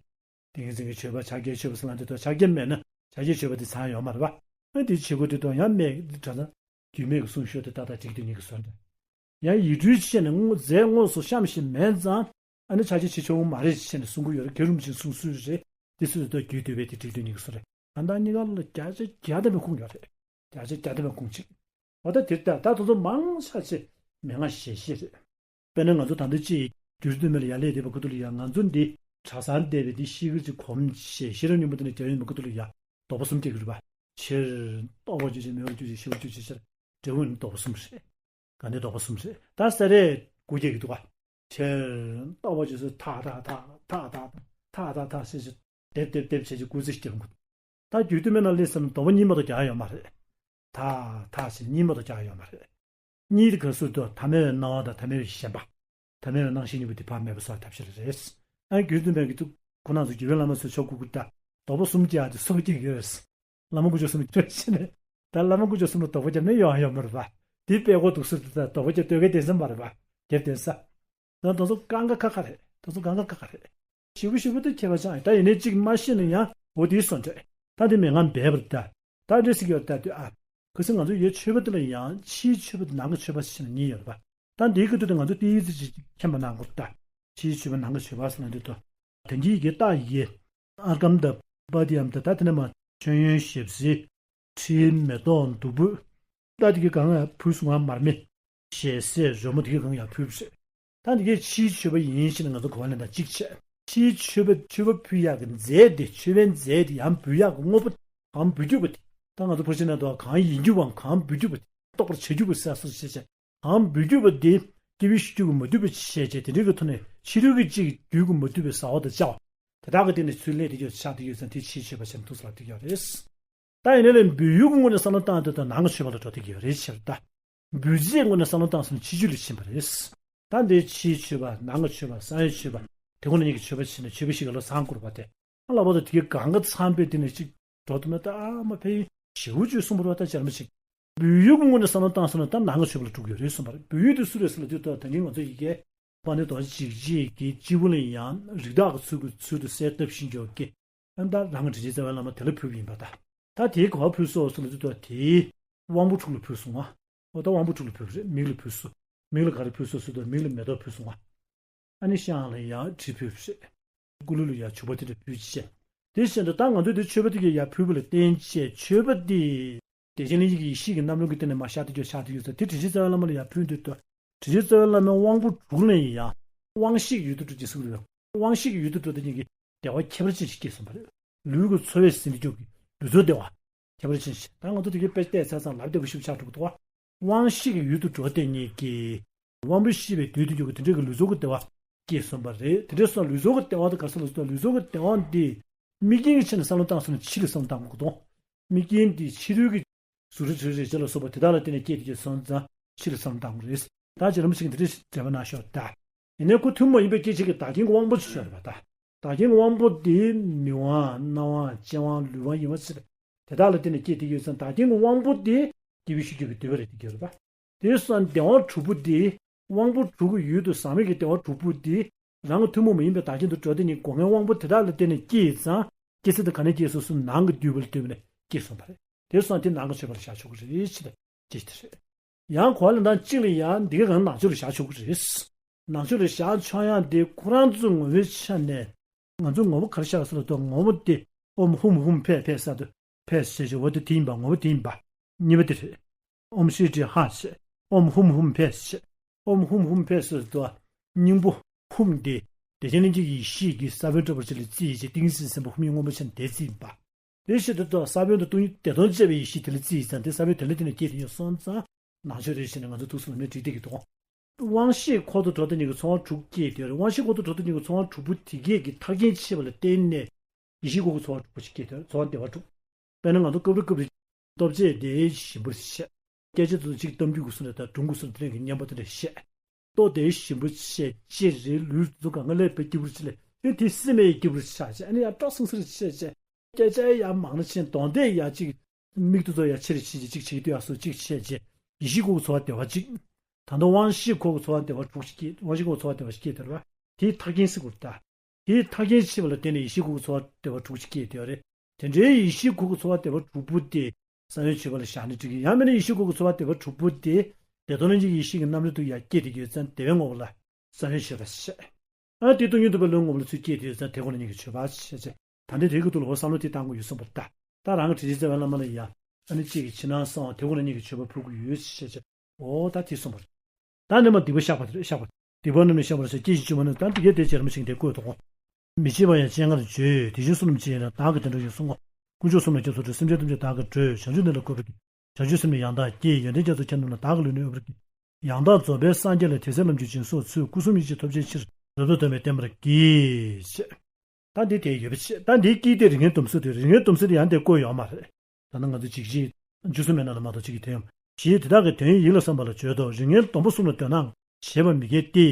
ཏིང་འཛིན་གྱི་མཆོད་པ་ཕྱག་རྒྱའི་མཆོད་པ་ཟེར་ལ་འདོད་དོ། ཕྱག་རྒྱ་མེད་ན་ཕྱག་རྒྱའི་མཆོད་པ་དེ་ཚང་ཡོད་མ་རེད་པ། ཨ་དེ་བྱེད་དགོས་འདོད་དོ་ཡང་མེད་དྲ་ན། རྒྱུས་མེད་ཀྱི་གསུང་ཤོད་དེ་ཏག་ཏག་འགྲིག་འདོད་ཉིན་གི་སོ་འདྲ། ཡང་ཡིད་སྤྲུལ་བྱས་ནས་དངོས་རྫས་དངོས་སུ་བཤམས་ཤིང་མེད་ཙང་། ཨ་ནི་ཕྱག་རྒྱ་བྱེད་ཆོག་གི་མ་རེད་ཅེས་ནས་གསུང་གི་ཡོད་རེད། རྒྱ་རུམ་ཅིག་གསུང་སྲོལ་རེད། དེ་སྲོལ་དུ་རྒྱུད་སྟོད་པའི་དེ་སྒྲིག་དོན་ཉིད་ཀྱི་སྲོལ་རེད། ཨ་ད་གཉིས་ཀ་ལ་བརྒྱ་ཆ་བརྒྱ་ཐམ་པའི་ཁུངས་ཡོད་རེད། བརྒྱ་ཆ་བརྒྱ་ཐམ་པའི་ཁུངས་གཅིག་འོ་ད་དེར་ལྟ་ད་དེ་ཚོ་མང་ཆ་ཆེ་མན་ངག་ཞལ་བཞེས་རེད། དཔེར་ན་ང་ཚོ་ད་ལྟ་ཅིག་རྒྱུད་སྟོད་སྨད་ལ་ཡར་སླེབས་བསྡད་པའི་ཁ་ཐུག་ལ་ཡ་ང་ཚོ་འདི་གྲྭ་ཚང་བསྡད་པའི་འདི་ཤེལ་དཀར་ཅིག་གོམས་བྱས་ཤེས་རབ་སྙིང་པོ་དེ་ནས་རྒྱལ་ཡོན་པའི་ཁ་ཐུག་ལ་ཡ་དོགས་པ་གསུམ་སྐྱེ་གི་རེད་པ། ཆེར་རྟོགས་པར་གྱུར་ཅིང་མེད་པར་གྱུར་ཅིང་ཞི་བར་གྱུར་ཅིག་ཆེར། འབྲས་བུ་ནི་དོགས་པ་གསུམ་རེད། ག་ནས་དོགས་པ་གསུམ་རེད། ད་ས་རས་དགུ་རྒྱག་གི་འདུག་ག་ཆེར་རྟོགས་པར་བྱས་སོ། ཐག་ཐག་ཐག་ཐག་ཐག་ཐག་ཐག་ཐག་ཟེར་ཞིག་སྡེབ་སྡེབ་སྡེབ་བྱས་ཀྱི་སྐུལ་ཚིག་སྐྱེ་འགོ། ད་རྒྱུད་སྟོད་སྨད་ལ་སླེབས་ཟིན་ན་དོགས་པ་གཉིས་མ་གཏོགས་རྒྱག་ཡ་ཡོད་མ་རེད། ཐག་ཐག་ཟེར་གཉིས་མ་གཏོགས་རྒྱག་ཡ་ཡོད་མ་རེད། གཉིས་དེ་ག་ཚོད་འདུག་ཐ་མལ་པའི་སྣང་བ་དང་ཐ་མལ་པའི་ཞེན་པ། ཐ་མལ་པའི་སྣང་ཞེན་གཉིས་པོ་དེ་ཕར་མེད་པ་བཟོ་བའི་ཐབས་ཤེས་རེད། ཨ་རྒྱུད་སྟོད་སྨད་ཀྱི་འདུག་ཁོ་རང་ཚོ་དགེ་བའི་བླ་མ་ཚོས་ཆོ་ག་གུ་གུ་ད་དོགས་པ་གསུམ་རྒྱག་དེ་སོ་རྒྱག་གི་རེད། བླ་མ་དཀོན་མཆོག་གསུམ་གྱི་ཆོས་བྱས་ནས། ད་བླ་མ་དཀོན་མཆོག་གསུམ་ལ་དོགས་པ་རྒྱབ་ན་ཡོང་ཡ་ཡོད་མ་རེད་པ། དེ་དཔེ་ཀོ་འདུག་ཟེར་དུས་ད་དོགས་པ་རྒྱབ་སྡོད་མཁན་བསྡད་ས་མ་རེད་པ། རྒྱབ་བསྡད་ས། ད་དེ་ཚོ་གང་ག་ཁ་ཁ་རེད། དེ་ཚོ་གང་ག་ཁ་ཁ་རེད། ཞེ་པོ་ཞེ་པོ་དེ་ཁྱད་པར་ཅང་ད་ཡིན་ནའི་གཅིག་མ་ཤེས་ན་ཡང་འོ་དེའི་སོ་འདྲ། ད་དེ་མན་ངག་འབད་པར་ད། ད་འདྲ་ཟེར་གྱི་ཡོད་ད་དུས་ཨ། གལ་སྲིད་ང་ཚོ་ཡོད་ཆོས་པ་དེ་ལ་ཡང་ཕྱིའི་ཆོས་པ་དང་ནང་གི་ཆོས་པ་ཟེར་ནས་གཉིས་ཡོད་རེད་པ། ད་འདིའི་སྐབས་དུ་ང་ཚོ་ཏིའི་ཙི་ཅིག་མཁྱེན་པ་གནང་དགོས་ད། ཕྱིའི་ཆོས་པ་ནང་གི་ཆོས་པ་ཟེར་ན་འདི་ལྟོ། དོན་གྱི་ཡི་གེ་རྟགས་ཡི་གེ། ཨརྒྷཾ་དང་པཱདྱཾ་དང་ད་དེ་ནས་མ་མཆོད་ཡོན་ཞབས་བསིལ། ཕྲེང་མེ་ཏོག་བདུག་སྤོས། ད་དེ་གའི་སྒང་ཡང་ཕུལ་སོང་ང་མར་མེ། ཞལ་ཟས་རོལ་མོ་དེ་གའི་སྒང་ཡང་ཕུལ་བ་རེད། ད་འདི་གའི་ཕྱིའི་མཆོད་པ་ཡིན་ཞེས་ནས་ང་ཚོ་གོ་བ་ལེན་དང་གཅིག་བྱས། ཕྱིའི་མཆོད་པ་མཆོད་པ་ཕུལ་ཡག་གི་རྫས་དེ་མཆོད་པའི་རྫས་དེ་ཡང་འབུལ་ཡག་གི་དངོས་པོ་གང་འབུལ་རྒྱུ་བ་དེ། ད་ང་ཚོ་ཕར་ཕྱིན་ན་དོ་གང་ཡིན་རྒྱུ་བའམ་གང་འབུལ་རྒྱུ་བ་དེ་རྟོགས་པར་བྱ་རྒྱུ་བ་ཟེར་སོགས་བྱས་བྱས། གང་འབུལ་རྒྱུ་བ་དེ་སྐྱེས་བུའི་ཤེས་རྒྱུད་ཀྱིས་མ་བསྡུས་པ་བྱས་བྱས་དེ་འདྲའི་གི་ཐོག་ནས་ཕྱི་རོལ་གྱི་ཅིག་རྒྱུད་ཀྱིས་མ་བསྡུས་པའི་ཟ་བ་དང་བཅའ་བ། དེ་དག་གི་སྟེང་ནས་ཚུར་སླེབས་དེ་ཡོད་ཆགས་དེ་ཡོད་ཙང་དེ་ཕྱིའི་མཆོད་པ་བྱས་ནས་ཐུགས་སུ་ལག་དེ་ཡོད་རེད། ད་ཡིན་ནའི་ལས་འབུལ་ཡུལ་གྱི་ངོས་ནས་བསམ་བློ་བཏང་དུས་ད་ནང་གི་མཆོད་པ་ལ་འགྲོ་བསྡད་ཀྱི་ཡོད་རེད་ཕྱིར་ད། འབུལ་རྫས་ངོས་ནས་བསམ་བློ་བཏང་སོང་ན་ཕྱི་རྒྱུད་ལ་ཕྱིན་པ་རེད། ད་འདི་ཕྱིའི་མཆོད་པ་ནང་གི་མཆོད་པ་གསང་བའི་མཆོད་པ་དེ་ཁོ་ན་གཉིས་ཀྱི་མཆོད་པ་བྱས་ནས་མཆོད་པའི་གཞི་ག་ལ་བཟང་དགོས་པ་དེ། ལྷག་པར་དུ་དེ་གའི་གང་ག་ཚང་པའི་དེ་ནས་ཅིག་འགྲོ་ཐུབ་ན་ད་མ་ཕན་ཡོན་ཞེ་པོ་ཅིག་གསུངས་པ་རེད་བ། ད་བྱར་མ་ཅིག་འབུལ་ཡུལ་གྱི་ངོས་ནས་བསམ་བློ་བཏང་སོང་ན་ད་ནང་གི་མཆོད་པ་ལ་འགྲོ་གི་ཡོད་རེད་གསུངས་པ་རེད། འབུལ་ཡུལ་དེ་སུ་རེད་ཟེར་ལབ་དུས་ད་ད་གིན་ང་ཚོ་ཡི་གེ་པ་ཎི་རྡོ་རྗེ་འཇིགས་བྱེད་ཀྱི་སྤྱི་བོ་ལ་ཡང་རིགས་བདག་གི་ཚུལ་གྱི་ཚུལ་དུ་གསལ་བཏབ་ཤིང་འཇོག་གི། ཨ་ད་རང་གི་དྲིན་ཅན་རྩ་བའི་བླ་མ་དེ་ལ་ཕུལ་བ་ཡིན་པ་ད། ད་དེའི་ག་བ་ཕུལ་སོང་ཟེར་ལབ་དུས་ད་དེའི་དབང་པོ་དྲུག་ལ་ཕུལ་སོང་ང་། འོ་ད་དབང་པོ་དྲུག་ལ་ཕུལ་བ་རེད། མིག་ལ་ཕུལ་སོང་། མིག་ལ་ག་རེ་ཕུལ་སོང་ཟེར་དུས་མིག་ལ་མེ་ཏོག་ཕུལ་སོང་ང་། ཨ་ནི་ཤངས་ལ་ཡང་དྲི་ཕུལ་བ་རེད། སྐུ་ལུས་ལ་ཡང་བྱུག་པ་དེ་འདྲ་ཕུལ་བྱས། དེ་བཞིན་དུ་ད་ང་ཚོས་དེ་མཆོད་པ་དེ་གའི་ཡར་ཕུལ་བ་ལ་བརྟེན་བྱས་མཆོད་པ་དེ། བདེ་ཆེན་གླིང་གི་ཡེ་ཤེས་ཀྱི་རྣམ་རོལ་གྱི་སྟེང་ནས་མར་ཤར་དུ་གྱུར་ཤར་དུ་གྱུར་ཟེར་དེ་དྲིན་ཅན་རྩ་བའི་བླ་མ་ལ་ཡར་ཕུལ་དུས་ད། དྲིན་ཅན་རྩ་བའི་བླ་མའི་དབང་པོ་དྲུག་ལ་ཡང་དབང་ཤེས་ཀྱི་ཡུལ་དུ་གྲུབ་ཅིང་གཟུགས་ལ་དབང་ཤེས་ཀྱི་ཡུལ་དུ་གྲུབ་དེ་གཉིས་ཀྱི་བདེ་བ་ཁྱད་པར་ཅན་ཞིག་སྐྱེས་སོང་བ་རེད། ལུས་ཀྱི་ཚོར་བས་ཟིན་ཏེ་སྐྱོབ་ཀྱི་ལུས་ཚོར་བདེ་བ་ཁྱད་པར་ཅན་ཞིག་ད་ང་ཚོ་དེ་གའི་དཔེ་བལྟས་ཚར་ཙང་ལབ་བདེ་པོ་ཞིག་ཆགས་འགྲོ་གི་འདུག་བ། དབང་ཤེས་ཀྱི་ཡུལ་དུ་འགྲོ་དེ་གཉིས་ཀྱི། དབང་པོ་ཤེས་པའི་དུས་དུ་འགྱུར་གྱི་དེ་འདྲའི་གི་ལུས་ཚོར་གྱི་བདེ་བ་སྐྱེས་སོང་བ་རེད། དེ་འདྲའི་སོང་ལུས་ཚོར་གྱི་བདེ་བ་དེ་ག་ས་ལ་སོང་ལུས་ཚོར་གྱི་བདེ་བ་འདི་དམིགས་རྐྱེན་གྱི་ཆ་ནས་བསམ་བློ་བཏང་སོང་ན་ཕྱི་ལ་བསམ་བློ་བཏང་དགོས་ཀྱི་འདུག་དམིགས་རྐྱེན་འདི་ཕྱི་རོལ་གྱི་གཟུགས་རིས་དྲི་རིས་རེག་བྱ་ལ་སོགས་པ་དེ་དག་ལ་བརྟེན་ནས་སྐྱེས་ཏེ་སྐྱེས་སོང་ཙང་ཕྱི་ལ་བསམ་བློ་བཏང་དགོས་རེད། ད་རྗེ་རིན་པོ་ཆེ་གིས་འདི་འདྲ་ཞིག་འགྲེལ་པ་གནང་ཤོག་ད། ཡིན་ནའི་ཁོ་ཐུན་མོང་མ་ཡིན་པའི་སྐྱེ་མཆེད་ཀྱི་བདག་རྐྱེན་གྱི་དབང་པོ་ཅིག་ཡོད་རེད་པ་ད། བདག་རྐྱེན་གྱི་དབང་པོ་དེ་མིག་དབང་རྣ་དབང་ལྕེ་དབང་ལུས་དབང་ཡིན་པ་ཟེར། དེ་དག་ལ་བརྟེན་ནས་སྐྱེས་ཏེ་ཡོད་ཙང་བདག་རྐྱེན་གྱི་དབང་པོ་དེ་སྐྱེས་བུའི་ཤེས་རྒྱུད་ཀྱི་འདུས་པ་རེད་དེ་གྱུར་པ། དེ་སོང་བདེ་བ་དྲུག་པོ་དེ་དབང་པོ་དྲུག་གི་ཡུལ་དུ་ཟག་མེད་ཀྱི་བདེ་བ་དྲུག་པོ་དེ་རང་གི་ཐུན་མོང་མ་ཡིན་པའི་བདག་རྐྱེན་དུ་འགྲོ་དེ་ནི་སྒོ་ལྔའི་དབང་པོ་དེ་དག་ལ་བརྟེན་ནས་སྐྱེས་ཙང་སྐྱེ་ཚད་དེ་ག་ནས་སྐྱེས་སོང་ཟེར་ན་ནང་གི་འདུས་པ་ལ་ལྟོས་པ་ནས་སྐྱེས་སོང་བ་རེད། དེ་སོང་དེ་ནང་གི་མཆོད་པ་ལ་བཞག་ཆོག་གི་རེད་ཅེས་དེ་ཅེས་དེ་རེད། ཡང་གོ་བ་ལེན་སྟངས་གཅིག་ལ་ཡང་འདི་ག་གང་ནང་ཆོས་ལ་བཞག་ཆོག་གི་རེད། ནང་ཆོས་ལ་བཞག་ཆོག་ཡང་དེ་ཁོ་རང་ཚོའི་ངོ་བོའི་ཆ་ནས། ང་ཚོའི་ངོ་བོ་ག་རེ་ཤར་ཟེར་ལ་ལྟོས། ངོ་བོ་དེ་ཨོམ་ཧུམ་ཧུམ་ཕེ་ཕེ་ས་དུ་ཕེ་ཞེས་བྱ་བ་དེ་དེ་ཡིན་པ། ངོ་བོ་དེ་ཡིན་པ། གཉིས་པ་དེ་རེད། ཨོཾ་ཤྲཱི་ཧྲཱིཿ་ཧ་ཞེས། ཨོཾ་ཧཱུྃ་ཧཱུྃ་ཕཊ་ཞེས། ཨོཾ་ཧཱུྃ་ཧཱུྃ་ཕཊ་ཟེར་དུས། སྙིང་པོ་ཧཱུྃ་དེ། བདེ་ཆེན་གླིང་རྗེ་ཡི་ཡེ་ཤེས་ཀྱི་ས་བོན་འདྲ་བོ་ཅིག་ལ་བརྩིས་བྱས། ཏིང་ངེ་འཛིན་སེམས་དཔའ་ཧཱུྃ་ཡིག་སྔོན་པོ་ཆེ་ན་དེ་བརྩིས་ཡིན་པ། དེ་བཞིན་དུ་སྟོང་པ་སངས་རྒྱས་པའི་ཡེ་ཤེས་དེ་ལ་བརྩིས་ཡིན་ཙང་། དེ་ས་བོན་དེ་ལ་བརྟེན་ནས་སྐྱེས་ཏེ་ཡོད་སོང་ཙང་། ནང་ཆོས་རེ་བྱས་ནས་ང་ཚོ་ཐུགས་བསམ་ལ་མེད་འགྲིག་བསྡད་ཀྱི་འདུག་དབང་ཤེས་འཁོར་དུ་འགྲོ་བ་དེ་གཉིས་ཀྱི་ཚོར་བ་དྲུག་སྐྱེས་ཏེ་ཡོད་རེད། དབང་ཤེས་འཁོར་དུ་འགྲོ་བ་དེ་གཉིས་ཀྱི་ཚོར་བ་དྲུག་པོ་དེ་གས་ཀྱི་མཐའ་རྐྱེན་ཕྱེ་བ་ལ་བརྟེན་ནས་ཡེ་ཤེས་འཁོར་གྱི་ཚོར་བ་དྲུག་པོ་ཞིག་སྐྱེས་ཏེ་ཡོད་རེད། ཚོར་བ་བདེ་བ་དྲུག་དཔེར་ན་ང་ཚོ་སྐབས་རེ་སྐབས་རེ་སྟོབས་ཆེ་དེ་ཞིམ་པོ་བཤད། སྐད་ཆ་དེ་ཚོ་གཅིག་གཏམ་རྒྱུད་ཀྱི་བཟོ་འདྲ་དང་སྒྲུང་གི་བཟོ་འདྲ་དེ་འདྲ་གི་སྙན་པོ་དེ་འདྲ་བཤད། ལྟོ་དེ་ཞིམ་པོ་བཤད། ཅི་རེད། ལུས་དེ་ཚོ་གང་ག་ལས་དཔེ་སྐྱིད་པོ་ཅིག་ལས། དེ་དེ་སེམས་ཡང་སྐྱིད་པོ་ཆགས་བྱས། ཨ་ནི་ཡང་སྤྲོ་སིང་སིང་བྱས་བྱས། སྐད་ཆ་ཡང་མང་ན་ཆེ་གདོང་དེ་ཡང་གཅིག་མིག་དེ་ཚོ་ཡང་ཆེ་རེ་ཆེ་རེ་གཅིག་བྱེད་ཀྱི་འདུག་ཡག་སོ་གཅིག་བྱས་བྱས། ཡེ་ཤེས་འཁོར་གྱི་ཚོར་བ་བདེ་བ་གཅིག་ད་ལྟ་དབང་ཤེས་འཁོར་གྱི་ཚོར་བ་བདེ་བ་དྲུག་ཅིག་སྐྱེས། དབང་ཤེས་འཁོར་གྱི་ཚོར་བ་བདེ་བ་ཞིག་སྐྱེས་དེ་རེད་བ། དེའི་མཐའ་རྐྱེན་ཟེར་དགོས་རེད་ད། དེའི་མཐའ་རྐྱེན་ཕྱེ་བ་ལ་བརྟེན་ནས་ཡེ་ཤེས་འཁོར་གྱི་ཚོར་བ་བདེ་བ་དྲུག་ཅིག་སྐྱེས་དེ་རེད། དེ་འདྲའི་ཡེ་ཤེས་འཁོར་གྱི་ཚོར་བ་བདེ་བ་དྲུག་པོ་དེ་ས་བོན་མཆོད་པ་ལ་བཞག་ནས་འགྲིག་གི། ཡང་མིན་ན་ཡེ་ཤེས་འཁོར་གྱི་ཚོར་བ་བདེ་བ་དྲུག་པོ་དེ་བདེ་སྟོང་ལྷན་སྐྱེས་ཀྱི་ཡེ་ཤེས་ཀྱི་རྣམ་རོལ་དུ་ཡར་སྐྱེས་ཏེ་ཡོད་ཙང་བདེ་བའི་ངོ་བོ་ལ་ས་བོན་མཆོད་པ་ཞེས། ཨ་དེ་སྟོང་ཉིད་རྟོགས་པའི་བློའི་ངོ་བོ་ལ་ཚུར་སྐྱེས་ཏེ་ཡོད་ཙང་དེ་ཁོ་ན་ཉིད་ཀྱི་མཆོད་པ་ཞེས་བྱ། ད་ལྟ་དེའི་ཁ་ཐུག་ལ་འོ་བསམ་བློ་དེ་བཏང་དགོས་ཡོད་གསུངས་པ་རེད་ད། ད་རང་གི་དྲིན་ཅན་རྩ་བའི་བླ་མ་ལ་ཡང་ཨ་ནི་གཅིག་གིས་ཕྱི་ནང་གསང་བ་དེ་ཁོ་ན་ཉིད་ཀྱི་མཆོད་པ་ཕུལ་གྱི་ཡོད་ཞེས་བྱ། འོ་ད་དེ་གསུངས་པ་རེད། ད་ནི་མ་སྡིག་པ་བཤགས་པ་དེ་རེད། བཤགས་པ། སྡིག་པ་རྣམས་ནི་བཤགས་པར་བྱ། སྐྱེ་ཞིང་འཇིག་པ་རྣམས། ད་འདི་གའི་དེ་རྗེ་རིན་པོ་ཆེས་དེ་བཀོད་དོ། མི་ཕྱེད་པ་ཡང་སྤྱན་སྔར་བརྗོད། དེ་བཞིན་བསོད་ནམས་ཅན་ཡིན་ན་བདག་གིས་དེ་འདྲ་ཞིག་གསུང་ངོ་། དཀོན་མཆོག་གསུམ་ལ་སྐྱབས་སུ་མཆི། སེམས་ཅན་ཐམས་ཅད་བདག་གིས་སྒྲོལ། བྱང་ཆུབ་ནི་ལ་འགོད་པར་བགྱི། བྱང་ཆུབ་སེམས་ནི་ཡང་དག་བསྐྱེད། ཡོན་ཏན་རྒྱ་མཚོ་ཁྱེད་རྣམས་ལ། བདག་གི་ལུས་ནི་དབུལ་བར་བགྱི། ཡང་དག་རྫོགས་པའི་སངས་རྒྱས་ལ། དེ་ཚེ་ལམ་གྱི་སྦྱིན་སོགས་མཛོད། སྐུ་གསུམ་ཡིད་ཀྱིས་ཐོབ་བྱའི་ཕྱིར། རབ་ཏུ་བསྡམས་པས་བརྟན་པར་བགྱི། ཞེས། ད་འདི་དེ་ཡོད་པ་བྱས། ད་འདིའི་དཀྱིལ་དེ་རིགས་ངན་སྡོམ་གསུམ་དེ། རིགས་ངན་སྡོམ་གསུམ་དེ་ཡང་དེ་བཀོད་ཡོད་མ་རེད། ད་ནི་ང་ཚོ་འཇིགས་བྱེད་འཇུག་གསུམ་མའི་ནང་ལ་མ་གཏོགས་གཅིག་གི་དོན་ཡང་། ཞེས་དེ་དག་གི་དོན་ཡིད་ལ་བསམ་པ་ལ་བརྗོད་དོ། རིགས་ངན་སྡོམ་པ་གསུམ་ལ་འདོད་ནའང་བྱེད་པ་མི་འགལ་ཏེ།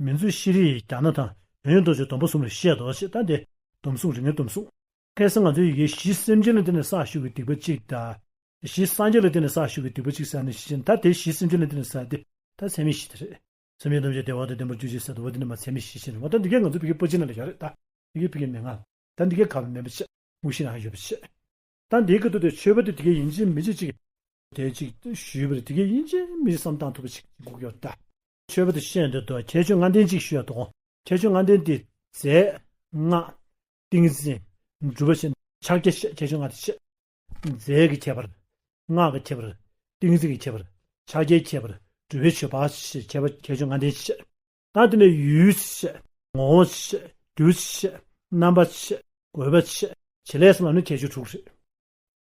མིང་མཛོད་ཤེས་རིག་རྒྱ་ནག་དང་། དོན་ཡོད་མདོ་ཆོག་སྡོམ་པ་གསུམ་ལ་བཤད་དོ། ཞེས་ད་འདི་སྡོམ་གསུམ་རིགས་ངན་སྡོམ་གསུམ། ཁ་སང་ང་ཚོའི་ཡི་གེ་གཞི་སེམས་ཅན་ལ་བརྟེན་ནས་བསགས་ཞུགས་ཀྱི་སྡིག་པ་གཅིག་དང་། གཞི་སངས་རྒྱས་ལ་བརྟེན་ནས་བསགས་ཞུགས་ཀྱི་སྡིག་པ་གཅིག་ཟེར་ནས་བཤད་ཅིང་། ད་དེ་གཞི་སེམས་ཅན་ལ་བརྟེན་ནས་བསགས་དེ་ད་ཚད་མེད་བཞི་དེ་རེད། སེམས་ཅན་ཐམས་ཅད་བདེ་བ་དང་ལྡན་པར་གྱུར་ཅིག་ཟེར་དུས་འོ་དེ་ནི་མ་ཚད་མེད་བཞི་ཞེས་རེད་མ། ད་འདི་གའི་ང་ཚོ་བི་གའི་པ་ཅི་ནང་ལ་ཡོད་རེད་ད། བི་གའི་བི་གའི་མན་ངག་ད་འདི་གའི་ག་བ་མེད་པ་བྱས། དངོས་གཞི་ནང་ཡོད་པ་བྱས། ད་འདིའི་སྐབས་དུ་དེ་མཆོད་པ་དེ་དེ་གའི་ཡིན་གཅིག་མིན་གཅིག་ཅིག་དེ་གཅིག་ཞུས་པ་རེད། དེ་གའི་ཡིན་གཅིག་མིན་གཅིག་བསམ་བཏང་ཐུབ་པ་ཞིག་དགོས་ཀྱི་ཡོད་རེད་ད། མཆོད་པ་དེ་བཤད་འདོད་དུ་ཁྱད་ཆོས་ལྔ་ལྡན་གཅིག་ཞུ་ཡ་དོ། ཁྱད་ཆོས་ལྔ་ལྡན་དེ་རྫས་སྔགས། ཏིང་འཛིན། སྒྲུབ་པ་བྱེད། ཕྱག་རྒྱ་བཤད། ཁྱད་ཆོས་ལྔ་དེ་བཤད། རྫས་ཀྱི་ཁྱད་པར། སྔགས་ཀྱི་ཁྱད་པར། ཏིང་འཛིན་གྱི་ཁྱད་པར། ཕྱག་རྒྱའི་ཁྱད་པར། སྒྲུབ་པའི་མཆོད་པ་ཞེས་ཁྱད་པར་ཁྱད་ཆོས་ལྔ་ལྡན་བཤད། ད་དེ་ནས་ཡུལ་བཤད། ངོ་བོ་བཤད། རྒྱུ་བཤད། རྣམ་པ་བཤད། དགོས་པ་བཤད། བྱེད་ལས་གསུམ་ལ་ནི་ཁྱད་ཆོས་དྲུག་རེད།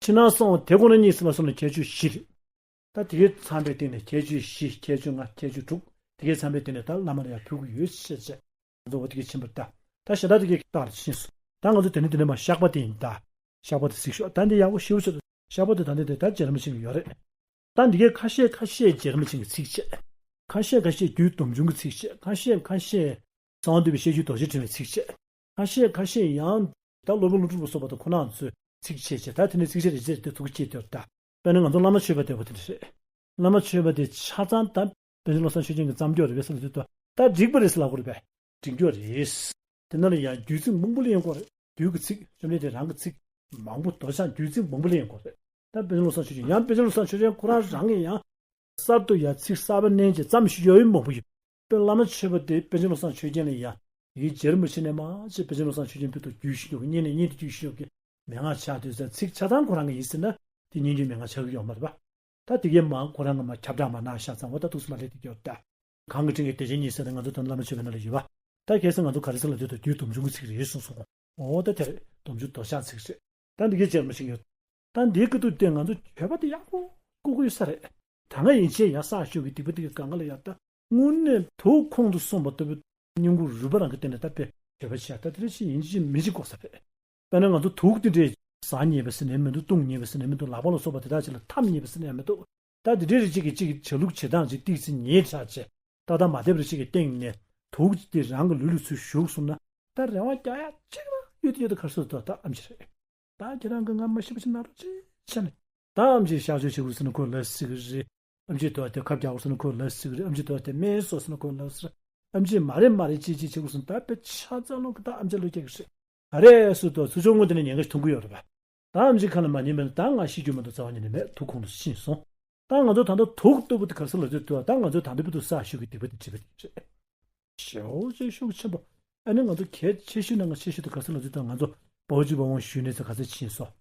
ཕྱི་ནང་གསང་བ་དེ་ཁོ་ན་ཉིད་ཟེར་ལ་སོགས་ནས་ཁྱད་ཆོས་བཞི་རེད། ད་དེ་གའི་ཚང་པའི་སྟེང་ནས་ཁྱད་ཆོས་བཞི། ཁྱད་ཆོས་ལྔ། ཁྱད་ཆོས་དྲུག་དེ་གའི་ཚང་པའི་སྟེང་ནས་ད་བླ་མ་ལ་ཡང་ཕུལ་གྱི་ཡོད་ཅེས་བྱས། ང་ཚོ་འོ་དེ་གའི་ཕྱིན་པ་ད། ད་ཞེ་དྲག་དེ་གའི་རྟགས་ལ་ཕྱིན་སོང་། ད་ང་ཚོ་དེ་ནས་དེ་ནས་མ་བཤགས་པ་དེ་ཡིན་ད། བཤགས་པ་དེ་གཟིགས་ཤོག་ད་འདི་ཡག་པོ་ཞེ་པོ་ཆགས་འདུག་བཤགས་པ་དེ་ད་འདི་དེ་ད་རྗེ་རིན་པོ་ཆེ་གི་ཡོད་རེད། ད་འདི་གའི་ཁ་ཤས་ཁ་ཤས་རྗེ་རིན་པོ་ཆེ་གི་ཚིགས་བཅད། ཁ་ཤས་ཁ་ཤས་རྒྱུད་སྡོམ་འབྱུང་གི་ཚིགས་བཅད། ཁ་ཤས་ཁ་ཤས་གསང་བ་འདུས་པའི་བཤད་རྒྱུད་རྡོ་རྗེ་ཕྲེང་བའི་ཚིགས་བཅད། ཁ་ཤས་ཁ་ཤས་ཡང་ད་སློབ་དཔོན་ཀླུ་སྒྲུབ་ལ་སོགས་པ་དང་ཁོ་རང་ཚོས་ཚིགས་བཅད་བྱས། ད་དེ་ནས་ཚིགས་བཅད་རེ་རེ་དེ་ཐུགས་ཀྱི་དེར་ད། དཔེར་ན་ང་ཚོ་བླ་མ་མཆོད་པ་དེ་བ་དེ་འདྲ་རེད། བླ་མ་མཆོད་པ་དེ་ཆ་ཚང་ད་པཎ་ཆེན་བློ་བཟང་ཆོས་རྒྱན་གྱི་བརྩམས་ཆོས་རེད་པས་ཟེར་ལ་དུས་ད་ད་འགྲིག་པ་རེད་ཟེར་ལབ་དགོས་རེད་པས། འགྲིག་རྒྱུ་རེད། དེ་ནང་ལ་ཡང་བརྒྱུད་ཚིག་མང་པོ་ལེན་དགོས་རེད། བརྒྱུད་ཀྱི་ཚིག་བཅོམ་ལྡན་འདས་རང་གི་ཚིག་མང་པོ་རྡོ་ཆག་བརྒྱུད་ཚིག་མང་པོ་ལེན་དགོས་རེད། ད་པཎ་ཆེན་བློ་བཟང་ཆོས་རྒྱན་ཡང་པཎ་ཆེན་བློ་བཟང་ཆོས་རྒྱན་ཁོ་རང་རང་གིས་ཡང་གསར་དུ་ཡང་ཚིག་གསར་པ་བསྣན་བྱས་བརྩམས་ཤིག་ཡོད་ཡོད་མང་པོ་ཡོད། དཔེར་བླ་མ་མཆོད་པ་དེ་པཎ་ཆེན་བློ་བཟང་ཆོས་རྒྱན་ལ་ཡང་ཡི་གེ་རྗེ་རིན་པོ་ཆེ་ནས་མར་ཅེས་པཎ་ཆེན་བློ་བཟང་ཆོས་རྒྱན་བོད་དུ་བརྒྱུད་བཞིན་ཡོད་ཀྱི་སྙན་ནས་སྙན་དུ་བརྒྱུད་བཞིན་ཡོད་ཀྱི་མན་ངག་ཆགས་དུས་ཙང་ཚིག་ཆ་ཚང་ཁོ་རང་གི་ཡིན་ཟེར་ན་དེ་སྙན་བརྒྱུད་མན་ངག་ཆགས་ཀྱི་ཡོད་མ་རེད་པ། ད་དེ་གའི་མ་ཁོ་རང་གི་མ་ཁྱབ་བསྒྲགས་མ་གནང་ཤག་ཙང་འོ་ད་ཐུགས་སུ་མ་ལྷོད་དེ་སྐྱོར་ད། གང་གི་དྲིན་གྱིས་བདེ་ཆེན་གཉིས་ཟེར་ཏེ་ང་ཚོ་ད་བླ་མ་མཆོད་པའི་ནང་ལ་ཡོད་པ། ད་ཁ་སང་ང་ཚོ་ག་རེ་ཟེར་ལབ་དུས་ད་རྒྱུད་སྡོམ་འབྱུང་གི་ཚིག་རེད་གསུངས་སོང་། འོ་ད་དེ་རེད། སྡོམ་འབྱུང་རྡོ་ཆག་ཚིག་རེད། ད་འདི་གའི་རྗེ་རིན་པོ་ཆེ་ཡོད། ད་འདིའི་སྐབས་དུ་དེ་ང་ཚོ་བོད་པ་དེ་ཡག་པོ་ལྐུགས་ཀྱི་ཡོད་ས་རེད། ད་སྔ་ཡིན་ཆད་ཡར་བསགས་ཞུགས་ཀྱི་སྡིག་པ་དེ་གའི་གང་ག་ལ་ཡར་ད་དངོས་གནས་དུག་ཁོང་དུ་སོང་བ་ལྟ་བུའི་སྙིང་ཁུང་རུས་པ་རང་གི་སྟེང་ནས་ད་དཔེ་བོད་པ་ཆགས། ད་དེ་རེ་ཞིག་ཡིན་གཅིག་མིན་གཅིག་དགོས་ས་རེད། དཔེར་ན་ང་ཚོ་དུག་དེ་འདྲས་ཟ་ཉེས་པ་ཟེར་ནས་མི་འདུག་བཏུང་ཉེས་པ་ཟེར་ནས་མི་འདུག་ལག་པ་ལ་སོགས་པ་དེ་དག་ཅིག་ལ་འཐམ་ཉེས་པ་ཟེར་ནས་མི་འདུག་ད་དེ་འདྲས་རེ་ཅིག་གིས་ཅིག་བྱ་ལུགས་བྱེད་སྟངས་ཅིག་ཏིག་ཙི་ཉེས་དྲགས་ཅིག་ཏག་ཏག་མ་བསྡད་པ་རེ་ཅིག་གི་སྟེང་ནས་དུག་དེ་རང་གི་ལུས་ལ་ཚུར་ཞུགས་སོང་ན་ད་རེ་བ་རྒྱག་ཡ་གཅིག་ལ་ཡོད་དུ་ཡོད་དུ་གར་སོང་དུ་ད་ཨམ་ཆི་རེད། ད་ཁྱེད་རང་གིས་ང་མ་ཤི་བ་ཞིག་གནང་རོགས་ཅེས་བྱས་ནས། ད་ཨམ་ཆིས་གཤག་བཅོས་བྱེད་དགོས་ཟེར་ན་ཁོས་ལབ་སྲིད་ཀྱི་རེད། ཨམ་ཆིས་དུ་བ་དེ་ཁབ་རྒྱག་དགོས་ཟེར་ན་ཁོས་ལབ་སྲིད་ཀྱི་རེད། ཨམ་ཆིས་དུ་བ་དེ་སྨན་གསོ་ཟེར་ན་ཁོས་ལབ་སྲིད། ཨམ་ཆིས་མ་རེད་མ་རེད་ཅེས་ཅེས་བྱེད་དགོས་ཟེར་ན་ད་དཔེ་ཆ་ཚང་ལོག་གི་ད་ཨམ་ཆི་ལོ་རྒྱག་གི་རེད། ཨ་རེ་སུ་དུ་ཚུར་ཕྱོགས་ངོས་དེ་ནས་ཉེན་ཁ་ཞིག་མཐོང་གི་ཡོད་རེད་པ། ད་ཨམ་ཆིས་ཁ་ལ་མ་ཉན་པས་ན་ད་ང་ཤི་རྒྱུ་མ་གཏོགས་རྩ་བ་ཉིད་ནས་མེད། དུག་ཁོང་དུ་ཕྱིན་སོང་། ད་ང་ཚོ་ད་ལྟ་དུག་ལྟ་བུ་དེ་ག་རེ་ཟེར་ལབ་དུས་དུ་བ་ད་ང་ཚོས་ད་ལྟ་བུ་དུ་བསགས་ཞུགས་ཀྱི་སྡིག་པ་དེ་བྲིས་པ་དེ་རེད། ཞེ་པོ་ཅིག་ཤུགས་ཆེན་པོ། ཨ་ནི་ང་ཚོ་གལ་ཆེ་ཤོས་ནང་གི་ཆེ་ཤོས་དེ་ག་རེ་ཟེར་ལབ་དུས་ད་ང་ཚོ་པའོ་ཅི་པའོ་ཝང་ཞུས་ནས་ཚེ་ག་ཚོད་ཕྱིན་སོང་།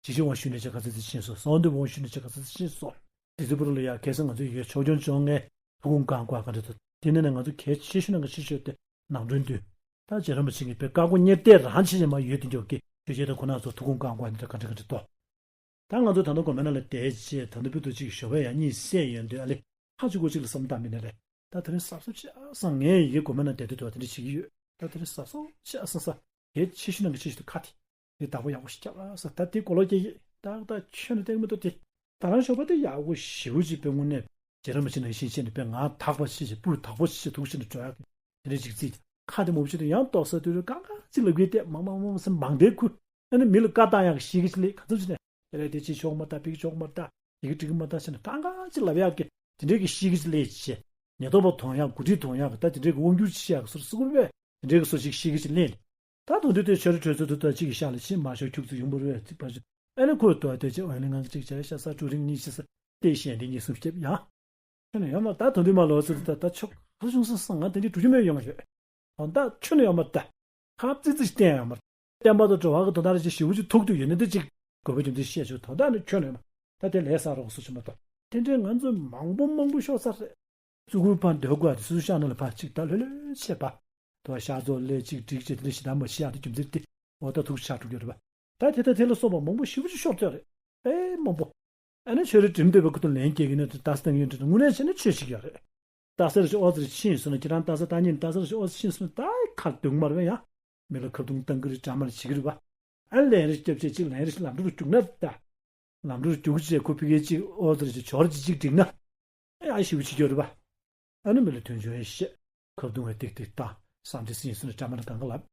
ཇི་ཆེ་བ་ཞུས་ནས་ཅི་ག་ཚོད་ཚོད་ཕྱིན་སོང་། གསང་བ་འདུས་པ་ཞུས་ནས་ཅི་ག་ཚོད་ཚོད་ཕྱིན་སོང་། དེ་ཚོའི་བར་ལ་ཡ་ཁ་སང་ང་ཚོ་ཡོད་ཆོག་ཆོག་ཆོག་ངས་ཐུགས་དགོངས་བཀའ་བཀའ་ག་འདྲ་འདུག་དེ་ནས་ནས་ང་ཚོ་གལ་ཆེ་ཤོས་ནང་གི་ཆེ་ཤོས་དེ་ནང་དོན་བསྡུས། ད་རྗེ་རིན་པོ་ཆེ་གིས་དཔེ་བཀའ་བསྒོ་གཉེར་གཏད་རང་བྱེད་ཅེས་མ་ཡོད་དེ་འཇོག་གི་ཆོས་བཤད་དང་ཁོ་ན་ཚོ་ཐུགས་དགོངས་བཀའ་བཀའ་འདི་འདྲ་ག་འདྲ་ག་འདྲ་འདུག་ད་ང་ཚོ་ད་ལྟ་དགོན་པའི་ནང་ལ་བསྡད་བྱས་ད་ལྟ་བུ་དུ་ཅིག་ཞོགས་པ་ཡང་གཉིད་སད་ཡོང་དུས་ཨ་ལེ། ཧ་ཅི་གོ་ཅིག་ལ་བསམ་བཏང་མི་ནས་རེད། ད་དེ་རིང་གཟབ་གཟབ་བྱས་ཨ་སང་ངས་ཡི་གེ་དགོན་པའི་ནང་བསྡད་དུས་དུ་དེ་འདྲ་བྱེད་ཀྱི་ཡོད། ད་དེ་རིང་གཟབ་གཟབ་བྱས་ཨ་སང་ས་གལ་ཆེ་ཤོས་ནང་གི་ཆེ་ཤོས་དུ་ཁ་དེ་དེ་བདག་པོ་ཡག་པོ་ཞིག་རྒྱབ་ཨ་ས། ད་དེ་གོ་ལོག་སྐྱེ་ཡི་ད་ད་ཁྱོན་ནས་བསྟན་མི་ཐུབ་དེ། ད་རང་ཞོགས་པ་དེ་ཡག་པོ་ཞེ་པོ་ཅིག་དཔེ་དངོས་གནས་རྗེ་རིན་པོ་ཆེ་ནང་བཞིན་བྱས་ནས་དཔེ་ངག་དག་པ་ཞིག་བྱས་སྤུ་དག་པོ་ཞིག་བྱས་ཐུགས་ཆེ་ནས་འགྲོ་ཡག་གི་དེ་འདྲ་ཅིག་རྩིས་ཁ་དེ་མོ་བྱས་ཏེ་ཡང་ཏོག་ས་དུས་རེ་ཀང་ཀང་ཅིག་ལབ་གི་བལྟས་མང་མང་མང་སེམས་མང་དེ་ཁུ། ཨ་ནི་མི་ལ་བཀའ་བཏང་ཡག་གི་ཤེས་ཀྱི་ཅིག་ལས་ག་ཚོད་ཅིག་ནས་དེ་ལས་དེ་ཅིག་ཆོག་མ་ད་ཕིག་ཆོག་མ་ད་ཡི་གེ་འགྲིག་གི་མ་ད་ཟེར་ནས་ཀང་ཀང་ཅིག་ལབ་ཡག་གི་དེ་འདྲའི་གི་ཤེས་ཀྱི་ཅིག་ལས་ཅི་བྱས་ཉེན་རྟོག་པ་དོང་ཡག་འགོ་ཁྲིད་དོང་ཡག་གི་ད་དེ་འདྲའི་གི་དབང་སྒྱུར་ཅིག་བྱེད་ཡག་གི་སོར་སི་ཀུར་བས་དེ་འདྲའི་གི་སོ་ཅིག་ཤེས་ཀྱི་ཅིག་ལས། ད་དོན་དུ་དེ་ཆོས་རེ་གྲོས་ཚོད་དུ་ད་གཅིག་གི་ཤག་ལ་ཕྱིན་མ་ཤོག་ཁྱུག་ཙི་ཡུང་བུར་བས་ཚིག་པར་ཞུ། ཨ་ནི་ཁོས་དོ་དེ་ཅི་འོན་ལི་ངང་གཅིག་བྱས་ཤ་ས་ཀྲུ་རིང་གཉིས་ཤི་ས་ཏེ་ཞན་དེ་གཉིས་གསུམ་སྐྱེབ་ཡ། ཁྱོད་ནས་ཡོད་མ་ད་དོན་དུ་མ་ལོ་ཚོད་ད་ད་ཆོག་ཧ་བྱུང་སོང་སོང་ང་དེ་འདྲའི་གྲུ་ཆུ་མེད་ཡོང་ཡོད། ཨོ་ད་ཁྱོད་ནས་ཡོད་མ་ད་ཁ་ཙི་ཙི་བསྟན་ཡོད་མ། བསྟན་པ་དང་འགྲོ་བ་གི་དོན་དག་རེ་ཅིག་ཞི་བོ་ཅིག་ཐུག་དུས་ཡོད་ནི་འདི་ཅིག་དགོས་པ་རྒྱུ་འདི་བཤད་ཆོག་དོན་དག་ནི་ཁྱོད་ནས་ཡོད་མ་ད་དེ་ལས་ས་རོགས་སུ་ཆུ་མ་ད་དེ་འདྲའི་ང་ཚོ་མང་པོ་མང་པོ་ཤོར་ཚར་རེད། ཙུ་གུ་ཕར་འདོད་དགོས་ཏེ་སུ་ཤ་ན་ལ་ཕར་གཅིག་ད་ལྷོད་ལྷོད་བྱེད་པ། དོ་ཤ་ཚོ་ལས་གཅིག་སྒྲིག་བྱེད་དེ་ལས་ཞི་དམ་པ་ཤི་ཡག་དེ་རྒྱུ་མཚན་དེ་འོ་ད་ཐུག་ཆགས་འགྲོ་རྒྱུ་རེད་པ། ད་དེ་ད་དེ་ལ་སོགས་པ་མང་པོ་ཞེ་པོ་ཅིག་ཤོར་ཚོད་རེད། ཨེ་མང་པོ། ཨ་ནི་ཆོས་རེ་འགྲིམ་འདོད་པའི་ཁུ་ཏོ་ལན་སྐྱེལ་གི་ནི་ད་སྟེང་ཡོད་འདྲ་དངོས་གནས་བྱས་ན་ཆོས་ཤིག་ཡོད་རེད། ད་སེར་ཞིག་ཨོ་ཙི་རེ་ཕྱིན་སོང་ན་ཁྱེད་རང་ད་ས་ད་ཉིན་ད་སེར་ཞིག་ཨོ་ཙི་ཕྱིན་སོང་ན་ད་ཁར་དུང་མར་བས་ཡང་མི་ལ་ཁ་བརྡུང་བཏང་གི་རེད་འདྲ་མར་བྱེད་ཀྱི་རེད་པ། ཨ་ལན་རེ་སྐྱབས་བྱེད་ཅིག་ལན་རེ་ལམ་འགྲོ་རུ་རྒྱུག་ན་ད། ལམ་འགྲོ་རུ་རྒྱུག་བྱས་ཁོ་ཕི་གེ་ཅིག་ཨོ་ཙི་རེ་ཅིག་ཇོར་ཅིག་ཅིག་འགྲིག་ན། ཨེ་ཨ་ཞིབ་ཅིག་ཡོད་རེད་པ། ཨ་ནི་མི་ལ་དོན་ཆུང་ཡང་བཤད། ཁ་བརྡུང་བའི་ཏིག་ཏིག་བཏང་བསམ་འདི་སྲིད་སྲིད་ནས་བཀྲ་མ་ལ་གང་ག་ལབ།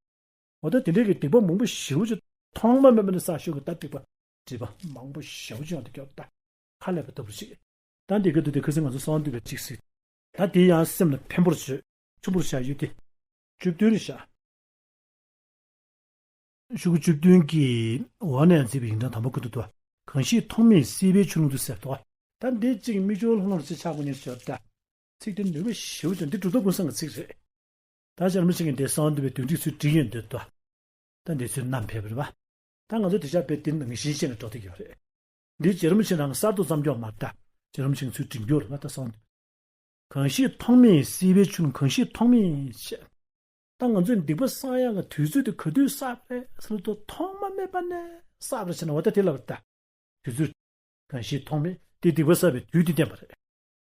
འོ་ད་དེ་འདྲའི་གི་སྡིག་པ་མང་པོ་ཞེ་པོ་ཅིག་ཐོག་མ་མེད་པ་ནས་བསགས་ཤོག་གི་ད་སྡིག་པ་སྒྲིབ་པ་མང་པོ་ཞེ་པོ་ཅིག་ཡང་དུ་སྐྱོར་ད་ཁ་ལས་པ་ལྟ་བུ་ཞིག་ད་འདི་ག་དུ་དེ་ཁ་སང་ང་ཚོ་གསང་འདུས་པའི་ཅིག་སྲིད། ད་དེ་ཡང་སེམས་ལ་ཕན་པོར་བྱོས་ཆུ་བུར་བྱ་ཡུལ་དེ་བཅུ་བདུན་རེད་བཞག་ཤོག་གུ་བཅུ་བདུན་གྱི་འོག་ནས་མཛད་པའི་ཡིག་འབྲང་དང་པོ་ཁུ་ཐུག་ཏུ་གང་ཞིག་ཐོགས་མེད་སྲིད་པའི་ཆུ་ཀླུང་དུ་ཟེར་ཏོ། ད་འདི་གཅིག་མི་ཆོས་ལྷུང་ལྷུང་ཞིག་ཆགས་པ་ཉེར་ཤོར་ད། ཚིག་དེ་ནུས་པ་ཞེ་པོ་ཅན་འདི་གྲུབ་མཐའ་ཀུན་བཟང་གི་ཚིག་རེད། ད་ཅར་མི་ཆིང་གི་འདི་གསང་འདུས་པའི་དོན་སྒྲིག་ཚུལ་བྲིས་ཡོད་འདོད་དོ། ད་འདི་ཚོའི་རྣམ་ཕེབས་རེད་པ། ད་ང་ཚོ་དེ་ཆ་དཔེ་དེ་ནང་བཞིན་བཤད་ནས་འགྲོ་བསྡད་ཡོད་རེད། འདི་རྗེ་རིན་པོ་ཆེ་རང་གསར་དུ་བརྩམས་རྒྱུ་མ་རེད་ད། རྗེ་རིན་པོ་ཆེ་ཚུལ་འབྲི་རྒྱུ་རེད་པ་ད་གསང་འདུས། གང་ཞིག་ཐོགས་མེད་སྲིད་པའི་ཆུ་ཀླུང་གང་ཞིག་ཐོགས་མེད་ཅེས། ད་ང་ཚོས་སྡིག་པ་བསགས་ཡག་གི་དུས་ཚོད་དེ་ག་དུས་བསགས་པ་རེད་ཟེར་ན་ཐོག་མ་མེད་པ་ནས་བསགས་པ་རེད་ཟེར་ན་འོ་ད་དེ་ལབ་པ་ད། དུས་ཚོད། གང་ཞིག་ཐོགས་མེད་དེ་སྡིག་པ་བསགས་པའི་དུས་དེ་བསྟན་པ་རེད།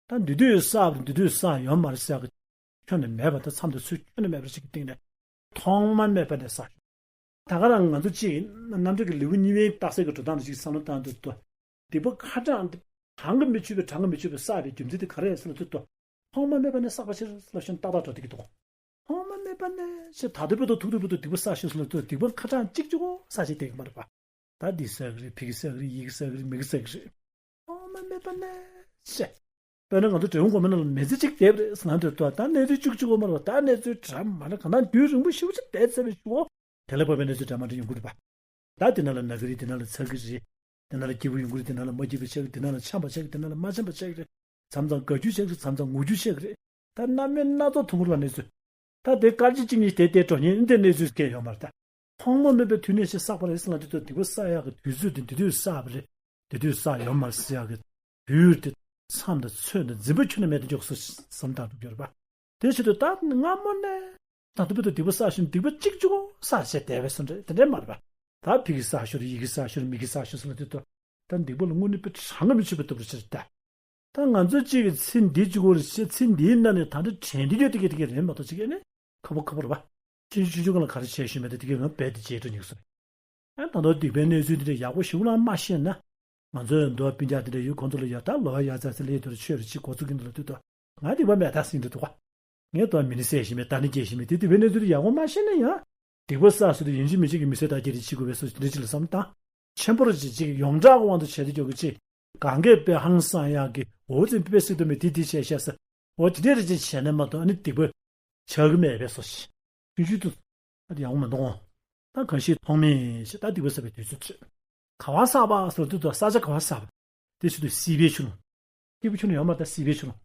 ད་འདི་དུས་བསགས་པ་འདི་དུས་བསགས་ཡོད་མ་རེད་ཟེར་ཡག་གི་ཁྱོན་ནས་མེད་པ་ད་མཚམས་དང་ཚུལ་ཁྱོན་ནས་མེད་པ་ཞིག་གི་སྟེང་ནས་ཐོག་མ་མེད་པ་ནས་བསགས། ད་ག་རང་ང་ཚོ་གཅིག་རྣམ་འགྲེལ་གྱི་ལེའུ་གཉིས་པའི་རྟགས་གསལ་གྱི་འགྲོ་སྟངས་ལ་ཞིག་བསམ་བློ་བཏང་དུས་ཏོ། སྡིག་པ་ཁ་གྲངས་འདི་གྲངས་ཀྱིས་མི་ཆོད་པའི་གྲངས་ཀྱིས་མི་ཆོད་པའི་བསགས་པའི་རྒྱུ་མཚན་དེ་ག་རེ་ཟེར་ན་དུས་ཏོ། ཐོག་མ་མེད་པ་ནས་བསགས་པ་ཕྱིར་ལ་ཤོན་ཏག་ཏག་འགྲོ་བསྡད་ཀྱི་འདུག་ཐོག་མ་མེད་པ་ནས་ཞེས་ད་ལྟ་བར་དུ་ཐུག་ཐུག་བར་དུ་སྡིག་པ་བསགས་ཤིང་སོང་ལ་ལྟོས། སྡིག་པ་ཁ་གྲངས་གཅིག་གཅིག་པོ་བསགས་བྱས་བསྡད་ཀྱི་མ་རེད་པ། ད་འདི་བསགས་ཀྱི་རེད། ཕ་གི་བསགས་ཀྱི་རེད། ཡི་གེ་བསགས་ཀྱི་རེད། མི་གི་བསགས་ཀྱི་རེད། ཐོག་མ་མེད་པ་ནས་ཞེས། དཔེར་ན་ང་ཚོ་འབྲས་སྤུངས་དགོན་པའི་ནང་ལ་མི་ཚེ་གཅིག་བསྡད་པ་རེད་ཟེར་ན་འདོད་དོ། ད་གནས་ཚུལ་གཅིག་གཅིག་པོ་མ་རེད་པ། ད་གནས་ཚུལ་འདྲ་མ་འདྲ་གང་ལྟར་དུས་རིང་པོ་ཞེ་པོ་ཅིག་བསྡད་ཚར་བའི་གཞུག་གུ་དེ་ལས་བབས་པའི་གནས་ཚུལ་འདྲ་མ་འདྲ་ཡོང་གི་རེད་པ། ད་དེ་ན་ལ་ན་གི་རེད། དེ་ན་ལ་ཚ་གི་རེད། དེ་ན་ལ་སྐྱིད་པོ་ཡོང་གི་རེད། དེ་ན་ལ་མ་སྐྱིད་པ་ཆགས་ཀྱི་རེད། དེ་ན་ལ་འཆམ་པ་ཆགས་ཀྱི་རེད། དེ་ན་ལ་མ་འཆམ་པ་ཆགས་ཀྱི་རེད། མཚམས་མཚམས་དགའ་སྐྱིད་ཆགས་ཀྱི་རེད། མཚམས་མཚམས་ངུ་སྐྱིད་ཆགས་ཀྱི་རེད། ད་རྣམ་སྨིན་སྣ་ཚོགས་ཐུང་ངུར་བ་གནས་ཚུལ། ད་དེ་སྐར་ཆ་གཅིག་གཉིས་དེ་དེ་འགྲོ་མཁན་འདི་གནས་ཚུལ་སྐད་ཡོད་མ་རེད་ད། ཐོག་མ་མེད་པའི་དུས་ནས་ཞེས་བསགས་པ་རེད་ཟེར་ལ་དེ་ཚོ་སྡིག་པ་བསགས་ཡག་གི་དུས་ཚོད་དེ་འདི་དུས་བསགས་པ་རེད། འདི་དུས་བསགས་ཡོད་མ་རེད་ཟེར་ཡག་གི་དུས་དེ་མཚམས་དང་ཚོད་དང་འཛིན་པ་ཁྱོན་ནས་མེད་དུ་འཇོག་སོ་བསམ་བཏང་འདུག་ཡོད་རེད་པ། དེ་བྱེད་དུས་ད་སྔ་མོ་ནས་ད་ལྟ་བར་དུ་སྡིག་པ་བསགས་ཤིང་སྡིག་པ་གཅིག་གཅིག་པོ་བསགས་བྱས་བསྡད་པའི་བཟོ་འདྲ་དེ་འདྲས་མ་རེད་པ། ད་ཕ་གི་བསགས་ཤོར། ཡི་གེ་བསགས་ཤོར། མི་གི་བསགས་ཤོར་ཟེར་ལ་དེ་ཚོ་ད་སྡིག་པ་ལ་དངོས་གནས་དཔེ་གྲངས་ཀ་མི་ཆོད་པའི་སྟོབས་རེ་ཆེར་ད། ད་ང་ཚོ་གཅིག་གི་ཚེ་འདི་གཅིག་པོ་རེད་ཅེས་ཚེ་འདིའི་ནང་ནས་ད་ལྟ་དྲན་འདི་ཡོད་དེ་གི་དེ་གི་རེད་མ་གཏོགས་ཅིག་ཨེ་ནི་ཁག་པོ་ཁག་པོ་རེད་པ། ཅི་ཅི་ཅི་གང་ལ་ག་རེ་བྱས་ཤེས་མེད་དེ་དེ་གི་ང་རྦད་དེ་བྱས་འགྲོ་ཉིག་སོ། ཨ་ད་ལྟ་སྡིག་པའི་གནས་ཚུལ་འདི་འདྲ་ཡག་པོ་ཞིག་ལ་མ་ཤེས་ན། ང་ཚོའི་མདོ་སྤུན་ཀྱག་འདི་འདྲ་ཡོད་ཁོང་ཚོ་ལ་ཡ་ད་ལོ་ཡ་ཚ་ཚ་ལས་དོར་ཆོས་རེ་ཅིག་འགོ་ཚུགས་ཀྱི་འདུག་ལ་དུས་ད། ང་སྡིག་པ་མེད་ད་ཟིན་འདུག་ད། ངས་ད་མི་ནི་བསད་ཤེས་མེད། ད་ནི་སྐྱེ་ཤེས་མེད་དེ་སྡིག་པའི་གནས་ཚུལ་འདི་ཡག་པོ་མ་ཤེས་ན་ཡང་། སྡིག་པ་བསགས་ཟེར་དུས་ཡིན་གཅིག་མིན་གཅིག་གི་མི་ཚེ་ད་སྐྱེ་རེ་བྱེད་དགོས་པའི་སོ་འདི་འདྲ་ཅིག་ལ་བསམ་བཏང་། ཆེན་པོ་རེ་ཅིག་ཅིག་ཡོངས་གྲགས་ཀྱི་དབང་དུ་བྱས་ཏེ་འཇོག་གི་ཅིག་གང་གས་དཔེ་ཧང་སང་ཡག་གི་འོ་ཙི་དཔེ་སྲིད་དུ་མེད་དེ་དེ་བྱས་ཤག་ཟེར། འོ་དེ་འདྲས་རེ་ཅིག་བྱས་ན་མ་གཏོགས་ཨ་ནི་སྡིག་པ་ཆགས་ཀྱི་མེད་པའི་སོ་ཞིག་ཆུང་ཆུང་དུ་ཨ་དེ་ཡག་པོ་མི་འདུག་ད་གང་ཞིག་ཐོགས་མེད་ཞེས་ད་སྡིག་པ་བསགས་པའི་དུས་ཚོད་ཆོད། ག་བ་བསགས་པ་ཟེར་དུས་ད་ས་ཆ་ག་བ་བསགས་པ། དེ་ཕྱི་དུ་སྲིད་པའི་ཆུ་ཀླུང་། སྐྱིད་པོ་ཆུ་ནི་ཡོད་མ་རེད་ད་སྲིད་པའི་ཆུ་ནི།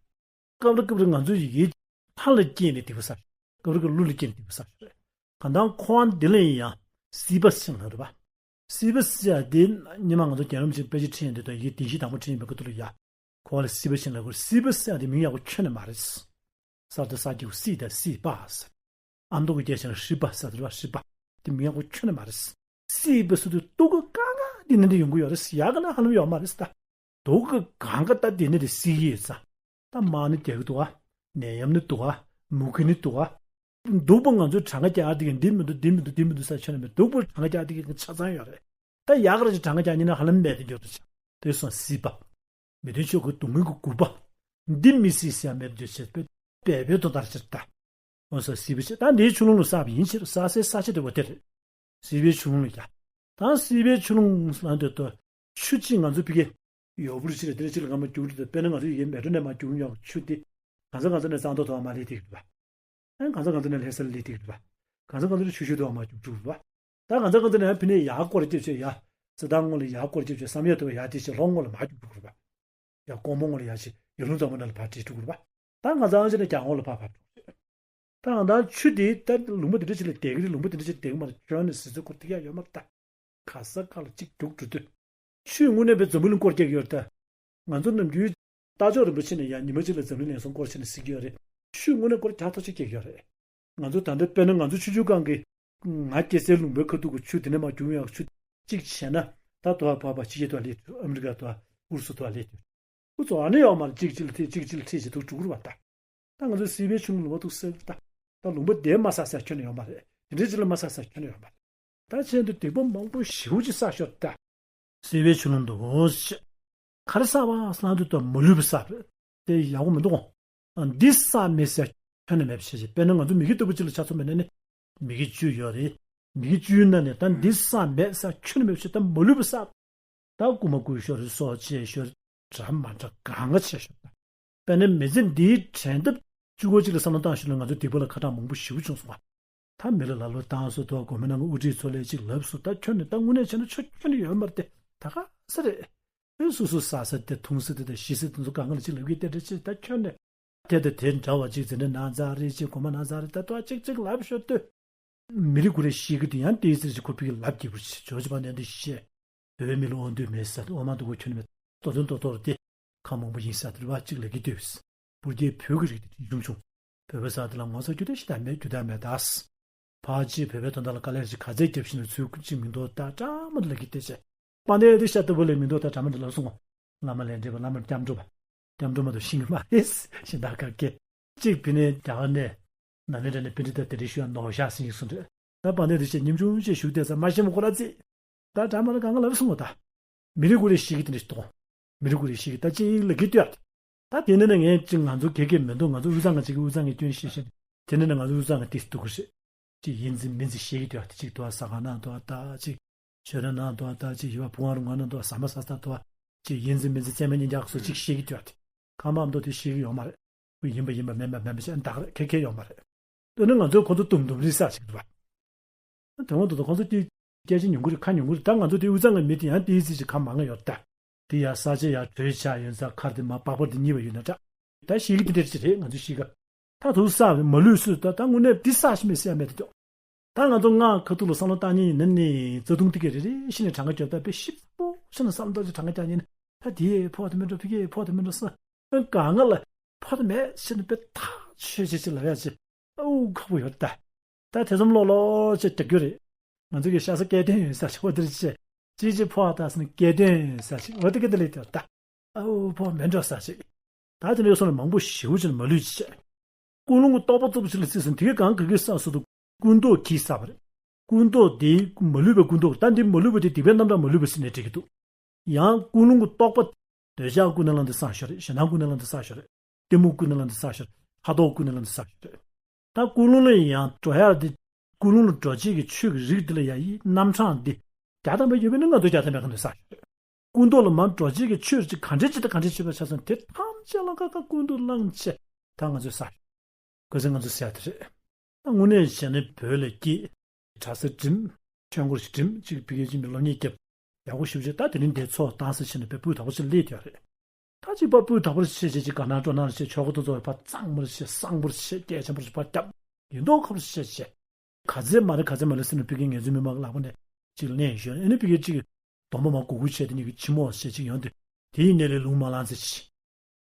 སྐབས་རེ་སྐབས་རེ་ང་ཚོ་ཡི་གེའི་ལྷ་ལ་སྐྱེས་ནས་སྡིག་པ་བསགས། སྐབས་རེ་སྐབས་རེ་ཀླུ་ལ་སྐྱེས་ནས་སྡིག་པ་བསགས་རེད། གང་ལྟར་འཁོར་བ་འདི་ལ་ཡིན་ཡང་སྲིད་པ་ཟེར་ན་རེད་པ། སྲིད་པ་ཟེར་ཡ་དེ་སྔོན་མ་ང་ཚོ་རྒྱལ་བ་རིན་པོ་ཆེས་དཔེ་ཆ་ཁྲིད་ཡོང་དུས་དང་ཡི་གེ་བདེན་བཞི་དང་པོ་ཁྲིད་ཡོང་བའི་སྐབས་དུ་ལ་ཡ། ཁོ་བ་ལ་སྲིད་པ་ཞེས་ལབ་དགོས། སྲིད་པ་ཟེར་ཡ་དེ་མིང་ཡག་པོ་ཁྱོན་ནས་མ་རེད། གསར་དུ་གསར་འགྱུར་སྲིད་དང་སྲིད་པ་ཟེར། ཨ་མདོ་གི་སྐད་ཆ་ལ་སྲིད་པ་ཟེར་དེ་རེད་པ། སྲིད་པ་དེ་མིང་ཡག་པོ་ཁྱོན་ནས་མ་རེད། སྲིད་པ་ཟེར་དུས་སྡུག་གི་གང་ག་དེ་ནས་འདི་ཡོང་གི་ཡོད་རེད། ཡག་གི་ན་ཧ་ལམ་ཡོད་མ་རེད་ད། སྡུག་གི་གང་ག་ད་དེ་ནས་དེ་སྲིད་ཀྱི་ཡོད་ཙང་། ད་དམག་ནི་རྒྱག་གི་འདུག་ག་ནད་ཡམས་ནི་འདུག་ག་མུ་གེ་ནི་འདུག་ག་སྡུག་པོ་ང་ཚོའི་གྲངས་ཀ་རྒྱག་དེ་གི་འདི་མི་འདུག་འདི་མི་འདུག་འདི་མི་འདུག་ས་ཁྱོན་ནས་མེད། སྡུག་པོ་གྲངས་ཀ་རྒྱག་དེ་གི་ཆ་ཚང་ཡོད་རེད། ད་ཡག་ར་ཅིག་གྲངས་ཀ་རྒྱག་ཉིན་ན་ཧ་ལམ་མེད་དེ་འགྱུར་རེད། དེ་སོང་སྲིད་པ། མི་མཐུན་ཕྱོགས་ཀྱི་སྡུག་བསྔལ་གྱི་རྒུད་པ། འདི་མི་སྲིད་ཟེར་ཡ་མེད་དུ་བྱེད་པའི་འབད་པའི་དོན་དག་ཕྱིར་ལྟ། འོ་ས་སྲིད་པའི་ཕྱིར་ད་འདིའི་ཆུ་ཀླུང་ལ་བསགས་པ་ཡིན་ཕྱིར་བསགས་སའི་ས་ཆ་དེ་བ་དེ་རེད། སྲིད་པའི་ཆུ་ཀླུང་ལ་ཡ། ད་སྲིད་པའི་ཆུ་ཀླུང་ལ་འདོད་དོ། ཆུ་གཅིག་ང་ཚོ་ཕ་གི་ཡོག་པོ་རུ་ཕྱིར་དེ་རེ་ཅིག་ལ་ངར་མ་རྒྱུག་འགྲོ་དང་དཔེར་ན་ང་ཚོ་ཡི་གེ་མལ་གྲོ་ནས་མ་རྒྱུག་མྱོང་ཆུ་དེ། གང་ས་གང་ས་ནས་གཙང་ཏོག་ཏོ་མ་ལས་ཐིག་རེད་པ། ཨ་གང་ས་གང་ས་ནས་ལྷ་སར་སླེབས་ཐིག་རེད་པ། གང་ས་གང་ས་ནས་ཆུ་ཤུར་དུ་མ་རྒྱུག་འགྲོ་རེད་པ། ད་གང་ས་གང་ས་ནས་ཡང་ཕི་ནས་ཡར་སྐོར་རྒྱབ་བྱས་ཡ། རྩི་ཐང་སྔོན་ལ་ཡར་སྐོར་རྒྱབ་བྱས་བསམ་ཡས་ཐུབ་པ་ཡར་དེ་བྱས་ལྷོ་སྔོན་ལ་མར་རྒྱུག་འགྲོ་རེད་པ། ཡ་ཀོང་པོ་སྔོན་ལ་ཡར་བྱས་ཡར་ཀླུང་གཙང་པོ་ནང་ལ་ཕར་བྲིས་འགྲོ་རེད་པ། ད་ང་ཚང་ཕྱིན་ནས་རྒྱ་སྔོན་ལ་ཕར་ཕར་འགྲོ་རེད། ད་ང་ཚང་ཆུ་དེ་ད་ལུང་པ་དེ་འདྲ་ཅིག་ལ་བསྡད་ཀྱི་རེད། ལུང་པ་དེ་འདྲ་ཅིག་བསྡད་ཀྱི་མ་རེད། ཁྱོན་ནས་ཟི་ཚོད་སྐོར་ཐིག་ཡག་ཡོད་མ་རེད་ད། ག་ས་ག་ལ་གཅིག་རྒྱུག་འགྲོ་དུས། ཆུས་དངོས་གནས་པའི་འཛམ་བུ་གླིང་སྐོར་རྒྱག་གི་ཡོད་རེད་ད། ང་ཚོ་ནམ་རྒྱུན་རྟ་མཆོག་རིན་པོ་ཆེ་ནས་ཡང་ཉི་མ་གཅིག་ལ་འཛམ་གླིང་ལན་གསུམ་སྐོར་བྱས་ནས་གཟིགས་ཀྱི་ཡོད་རེད། ཆུས་དངོས་གནས་སྐོར་རྒྱག་ཐུབ་ཅིག་རྒྱག་གི་ཡོད་རེད། ང་ཚོ་ད་ལྟ་དཔེར་ན་ང་ཚོ་ཆུ་བཞི་སྒང་གི་ང་སྐྱེ་སའི་ལུང་པའི་ཁ་ཐུག་གི་ཆུ་དེ་ནས་མར་རྒྱུག་ཡག་ཆུ་གཅིག་བྱས་ན་ད་དུ་བ་བབས་པ་ཕྱི་རྒྱལ་དུ་བ་སླེབས་ཐུབ། ཨ་མི་རི་ཀ་དུ་བ་ཨུ་རུ་སུ་དུ་བ་སླེབས་ཐུབ། ཁོ་ཚོ་ཨ་ནི་ཡོད་མ་རེད། གཅིག་གཅིག་ལ་ཐེ་གཅིག་གཅིག་ལ་ཐེ་བྱེད་ཐུབ་འགྲོ་གི་རེད་པ་ད། ད་ང་ཚོ་སྲིད་པའི་ཆུ་ཀླུང་ལུང་པ་འདུག་ཟེར་ད། ད་ལུང་པ་དེ་མ་བསགས་ས་ཁྱོན་ནས་ཡོད་མ་རེད། དེ་འདྲའི་ཅིག་ལ་མ་བསགས་ས་ཁྱོན་ནས་ཡོད་མ་རེད། ད་ཆེད་དུ་སྡིག་པ་མང་པོ་ཞེ་པོ་ཅིག་བསགས་ཤོར་ད། སྲིད་པའི་ཆུ་ཀླུང་འདུག་ཟེར། ག་རེ་བསགས་པ་ཟེར་ན་དུས་ད་མ་ལུས་པ་བསགས་པ་རེད། དེ་ཡག་པོ་མི་འདུག་གོ་འདི་བསགས་མེད་ཟེར་ཁྱོན་ནས་མེད་པ་བྱས་བྱས། དཔེར་ན་ང་ཚོ་མི་གི་ལྟ་བུ་ཅིག་ལ་ཆ་མཚོན་པ་ནས་ནི། མི་གི་བཅུད་ཡོད་རེད། མི་གི་བཅུད་ནང་ནས་ད་འདི་བསགས་མེད་ཟེར་ཁྱོན་ནས་མེད་པ་བྱས། ད་མ་ལུས་པ་བསགས། ད་རྐུ་མ་རྐུ་ཤོར་རེད། སྲོག་བཅད་ཤོར་རེད། འདྲ་མ་འདྲ་གང་ག་བྱས་ཤོར་ད། དཔེར་ན་མི་ཚེ་འདིའི་དྲན་ཐབས་བཅུ་གོ་གཅིག་ལ་བསམ་བློ་བཏང་ཞིག་ལ་ང་ཚོ་སྡིག་པ་ལ་ཁ་གྲངས་མང་པོ་ཞེ་པོ་བྱུང་སོང་བ། ད་མི་ལ་ལ་ལོ་བཏང་སོ་ཐོག་གོ་མི་ནང་གི་དབུ་ཁྲིད་ཚོ་ལས་གཅིག་ལབ་སོ། ད་ཁྱོན་ནས་ད་དངོས་གནས་བྱས་ན་ཆོ་ཁྱོན་ནས་ཡོད་མ་རེད་དེ། ད་ག་ས་རེད། ཨེ་སོ་སོ་ཟ་ས་དེ་འཐུང་ས་དེ་དང་ཞི་ས་དེ་ཚོ་གང་ག་ལ་གཅིག་ལབ་ཀྱི་དེ་འདྲ་ཅིག་ད་ཁྱོན་ནས། དེ་དང་དེ་འདྲ་བ་གཅིག་འཛིན་གྲྭ་ནང་ཚར་རེད། གཅིག་གོ་མ་ནང་ཚར་རེད། ད་ཐོག་གཅིག་གཅིག་ལབ་ཤོར་དུས། མི་རེ་ངོ་རེ་ཤེས་ཀྱི་དེ་ཡང་དེའི་ཚེ་ཞིག་ཁོ་ཕ་གི་ལབ་སྐྱིད་པོ་ཞིག་ཇོ་ཇི་པ་ནས་འདི་བཤད། བོད་པའི་མི་ལ་དབང་སྡུད་མེད་ཟེར། དབང་མ་སྡུད་གོ་ཁྱོན་ནས་མེད། ཏོ་ཏོ་ཏོ་ཏོ་རེད་དེ། ཁ་མང་པོ་ཡིན་ཟེར་དེ་རེད་པ། གཅིག་ལབ་ཀྱི་འདུག་སྤུར་རྒྱལ་བོད་ཀྱི་རིགས་དེ་ཁྲིམས་གཞུང་ཆུང་། བོད་པ་ཟེར་དེ་ལ་ངོ་ཚ་རྒྱུ་དེ་ཞིག་ད་མེད། རྒྱུ་ད་མེད་ད། ཕར་ཅིག་བོད་པའི་དོན་དག་ལ་དཀའ་ལས་ཞིག་ག་ཚད་བརྒྱབ་ཤིང་ལ་ཚུལ་ཀུན་གཅིག་མི་འདུག་ད་འདྲ་མ་འདུག་ལབ་ཀྱི་དེ་བྱས། དཔལ་ལྡན་དེ་ཤ་སྟག་པོ་ལས་མི་འདུག་ད་འདྲ་མ་འདུག་ལབ་སོང་ངོ་། བླ་མ་ལས་འདྲེན་པ་བླ་མ་སྐྱབས་འགྲོ་པ། སྐྱབས་འགྲོ་མ་གཏོགས་ཤེས་ཀྱི་མ་རེད། གཞན་དག་ག་གེ། གཅིག་ཕི་ནས་རྒྱ་གར་ནས་ནཱ་ལེནྡྲ་ནས་པཎྜི་ཏ་དེ་འདྲ་ཞུ་ཡ་ནོར་ཤག་ཟིན་ཡིན་གསུངས་འདྲ། ད་དཔལ་ལྡན་དེ་བྱས་ཉམ་ཆུང་བྱས་བཞུགས་བསྡད་ས་མ་ཤེས་མ་ཁོ་ར་རྩིས། ད་འདྲ་མ་རེད་གང་ག་ལབ་སོང་ངོ་ད། མི་རེ་ངོ་རེ་ཤེས་ཀྱི་དེ་འདྲ་ཞིག་འདུག་མི་རེ་ངོ་རེ་ཤེས་ཀྱི་ད་ཅིག་ལབ་ཀྱི་འདུག་ད་དེ་ནས་ནི་ངས་ཅིག་ང་ཚོ་དགེ་རྒན་མི་འདུག་ང་ཚོ་དབུས་གཙང་ང་ཅིག་གི་དབུས་གཙང་གི་སྐྱོན་ཤེས་ཤེས། དེ་ནས་ནི་ང་ཚོ་དབུས་གཙང་གི་ཏིས་འདུག་གི་རེད། ཅིག་ཡིན་ཟིན་མིན་ཟིན་བཤད་ཀྱི་འདུག་ད་ཅིག་དུ་བ་ཟ་ཁང་ནང་དུ་བ་ད་ཅིག་ཆོས་ར་ནང་དུ་བ་ད་ཅིག་ཡུ་བ་བུ་ཝང་རུ་ང་ནང་དུ་བ་ཟ་མ་ཟ་ས་དུ་བ་ཅིག་ཡིན་ཟིན་མིན་ཟིན་རྩེད་མོ་གཉིས་རྒྱག་སོ་ཅིག་བཤད་ཀྱི་འདུག་ཁ་མ་མདོ་དེ་བཤད་ཀྱི་ཡོད་མ་རེད། ཡིན་པ་ཡིན་པ་མིན་པ་མིན་པ་བཤད་ད་ག་རེ་ཁེ་ཁེ་ཡོད་མ་རེད། དེ་ནི་ང་ཚོས་ཁོ་ཚོ་དུམ་དུམ་རིག་ས་ཞིག་རེད་པ། དེ་འོང་དུ་དུ་ཁོང་ཚོ་དེ་སྐད་ཆ་ཉུང་གུ་རེད། ཁ་ཉུང་གུ་རེད། ད་ང་ཚོ་དེ་དབུས་གཙང་གི་མི་དེ་ཡང་དེའི་ཚིག་ཅིག་ཁ་མང་གི་ཡོད་ད། དེ་ཡ་ས་ཆ་ཡ་གྲོས་ཆ་ཡོད་ས་ཁར་དེ་མ་པགས་པར་དེ་གཉིས་པ་ཡོད་ན་འདྲ། ད་ཤེས་ཀྱི་དེ་འདྲ་ཅིག་རེད། ང་ཚོ་ཤེས་ཀ་ད་དུ་ས་མ་ལུས་སུ་ད་ད་དངོས་གནས་དེ་ས་ཞིག་མེད་ཟེར་ཡ་མེད་དེ་འདུག་ད་ང་ཚོ་སྔ་ཁ་ཐུག་ལ་བསམ་བློ་བཏང་ཉིན་ཡིན་ན་ནི་བརྩེ་དུང་དེ་ག་རེ་རེ་ཤི་ནས་གྲངས་ཀ་བརྒྱབ་ད་དཔེ་ཞིབ་པོ་ཤི་ན་བསམ་བློ་ཅིག་གྲངས་ཀ་རྒྱག་ཉིན་ད་དེ་ཕོག་དེ་མི་འགྲོ་ཕི་གེ་ཕོག་དེ་མི་འགྲོ་ས་གང་ང་ལ་ཕོག་དེ་མེད་ཤི་ན་དཔེ་ཐག་ཆོད་ཅིག་ཅིག་ལ་ཡ་ཅིག་ཨོ་ཁག་པོ་ཡོད་ད། ད་དེ་ཙམ་ལོག་ལོག་ཅེས་རྒྱག་རྒྱུ་རེད། ང་ཚོ་གི་ཤ་ཟ་སྐལ་ལྡན་ཡོད་ས་ཆེ་བ་འདིར་ཆེ། ཅི་ཅི་ཕོ་བ་ད་སོང་སྐལ་ལྡན་ཡོད་ས་ཞིག་འོ་དེ་ག་དེ་ལས་དེ་ད། ཨོ་ཕོ་མེ་འགྲོ་ས་ཞིག་ད་དེ་ནས་སོང་ནས་མང་པོ་ཞེ་པོ་ཅིག་ལ་མ་ལུས་ཅི་བྱས། ཀུན་སློང་གི་རྟོག་པ་རྩུབ་ཅིག་ལ་བརྩིས་སོང་དེ་གའི་གང་ག་གི་ས་སུ་དུ་ཀུན་རྟོག་གིས་བསགས་པ་རེད། ཀུན་རྟོག་དེ་མ་ལུས་པའི་ཀུན་རྟོག་ད་འདི་མ་ལུས་པ་དེ་སྡིག་པའི་རྣམ་གྲངས་མ་ལུས་པ་ཟེར་ནས་འགྲིག་གི་འདུག་ཡང་ཀུན་སློང་གི་རྟོག་པ། འདོད་ཆགས་ཀུན་ནས་བསླངས་ཏེ་བསགས་ཤོར་རེད། ཞེ་སྡང་ཀུན་ནས་བསླངས་ཏེ་བསགས་ཤོར་རེད། གཏི་མུག་ཀུན་ནས་བསླངས་ཏེ་བསགས་ཤོར་རེད། ཁ་དོག་ཀུན་ནས་བསླངས་ཏེ་བསགས་ཤོར་རེད། ད་ཀུན་སློང་ལ་ཡང་འགྲོ་ཡ་དེ་ཀུན་སློང་ལ་འགྲོ་བྱེད་ཀྱི་ཆོས་ཀྱི་རིགས་དེ་ལ་ཡ་ཡི་རྣམ་གྲངས་འདི་བརྒྱ་ཐམ་པ་ཡོད་པས་ན་ང་ཚོ་བརྒྱ་ཐམ་པའི་ཁ་ནས་བསགས་ཤོར་རེད། ཀུན་རྟོག་ལ་མར་འགྲོ་བྱེད་ཀྱི་ཆོས་ཅིག་ག་འདྲས་ཅིག་དང་ག་འདྲས་བྱེད་པ་ཆ་ཚང་དེ་ཐམས་ཅད་ལ་ཁ་ཁ་ཀུན་ཏུ་བསླངས་བྱས་ད་ང་ཚོས་བསགས་ཤོར། ག་ཚོད་ང་ཚོ་ཟེར་ཡ་དེ་རེད། ད་དངོས་གནས་བྱས་ན་བོད་ལ་སྐྱེས། གྲྭ་ས་འགྲིམ། ཆོས་འཁོར་ཞིག་འགྲིམ། གཅིག་ཕ་གིའི་སྦྱིན་པའི་སློབ་གཉེར་བརྒྱབ། ཡག་པོ་ཞེ་པོ་ཅིག་ད་དེ་རིང་འདིར་ཚོགས་བཏང་ས་ཕྱིན་ནས་དཔེ་སྤུས་དག་པོ་ཅིག་སླེབས་བསྡད་ཡོད་རེད། ད་གཅིག་པ་སྤུས་དག་པོ་བྱས་བྱས་ཅིག་དགའ་སྣང་སྤྲོ་སྣང་བྱས་ཆོ་ག་དེ་ཚོ་ཕར་གཙང་མ་བྱས་བཟང་པོ་བྱས་སྐད་ཆེན་པོ་ཞིག་ཕར་བརྒྱབ། ཡིན་མདོག་ཁ་པོ་བྱས་བྱས། ག་ཚད་མ་རེད་ག་ཚད་མ་རེད་ཟེར་ནས་ཕ་གིའི་ངལ་རྩོལ་མི་མང་གི་ལག་པ་ནས་ ཅིག་ལ་གནས་ཞོན་ཨ་ནི་ཕ་གི་ཅིག་གདོང་པ་མ་གུག་གུག་བྱས་དེ་ནི་གི་ཕྱི་མོ་བྱས་ཅིག་ཡོང་དུས་དེའི་གནས་ལས་ལུང་མ་ལངས་ཚེ་ཅི།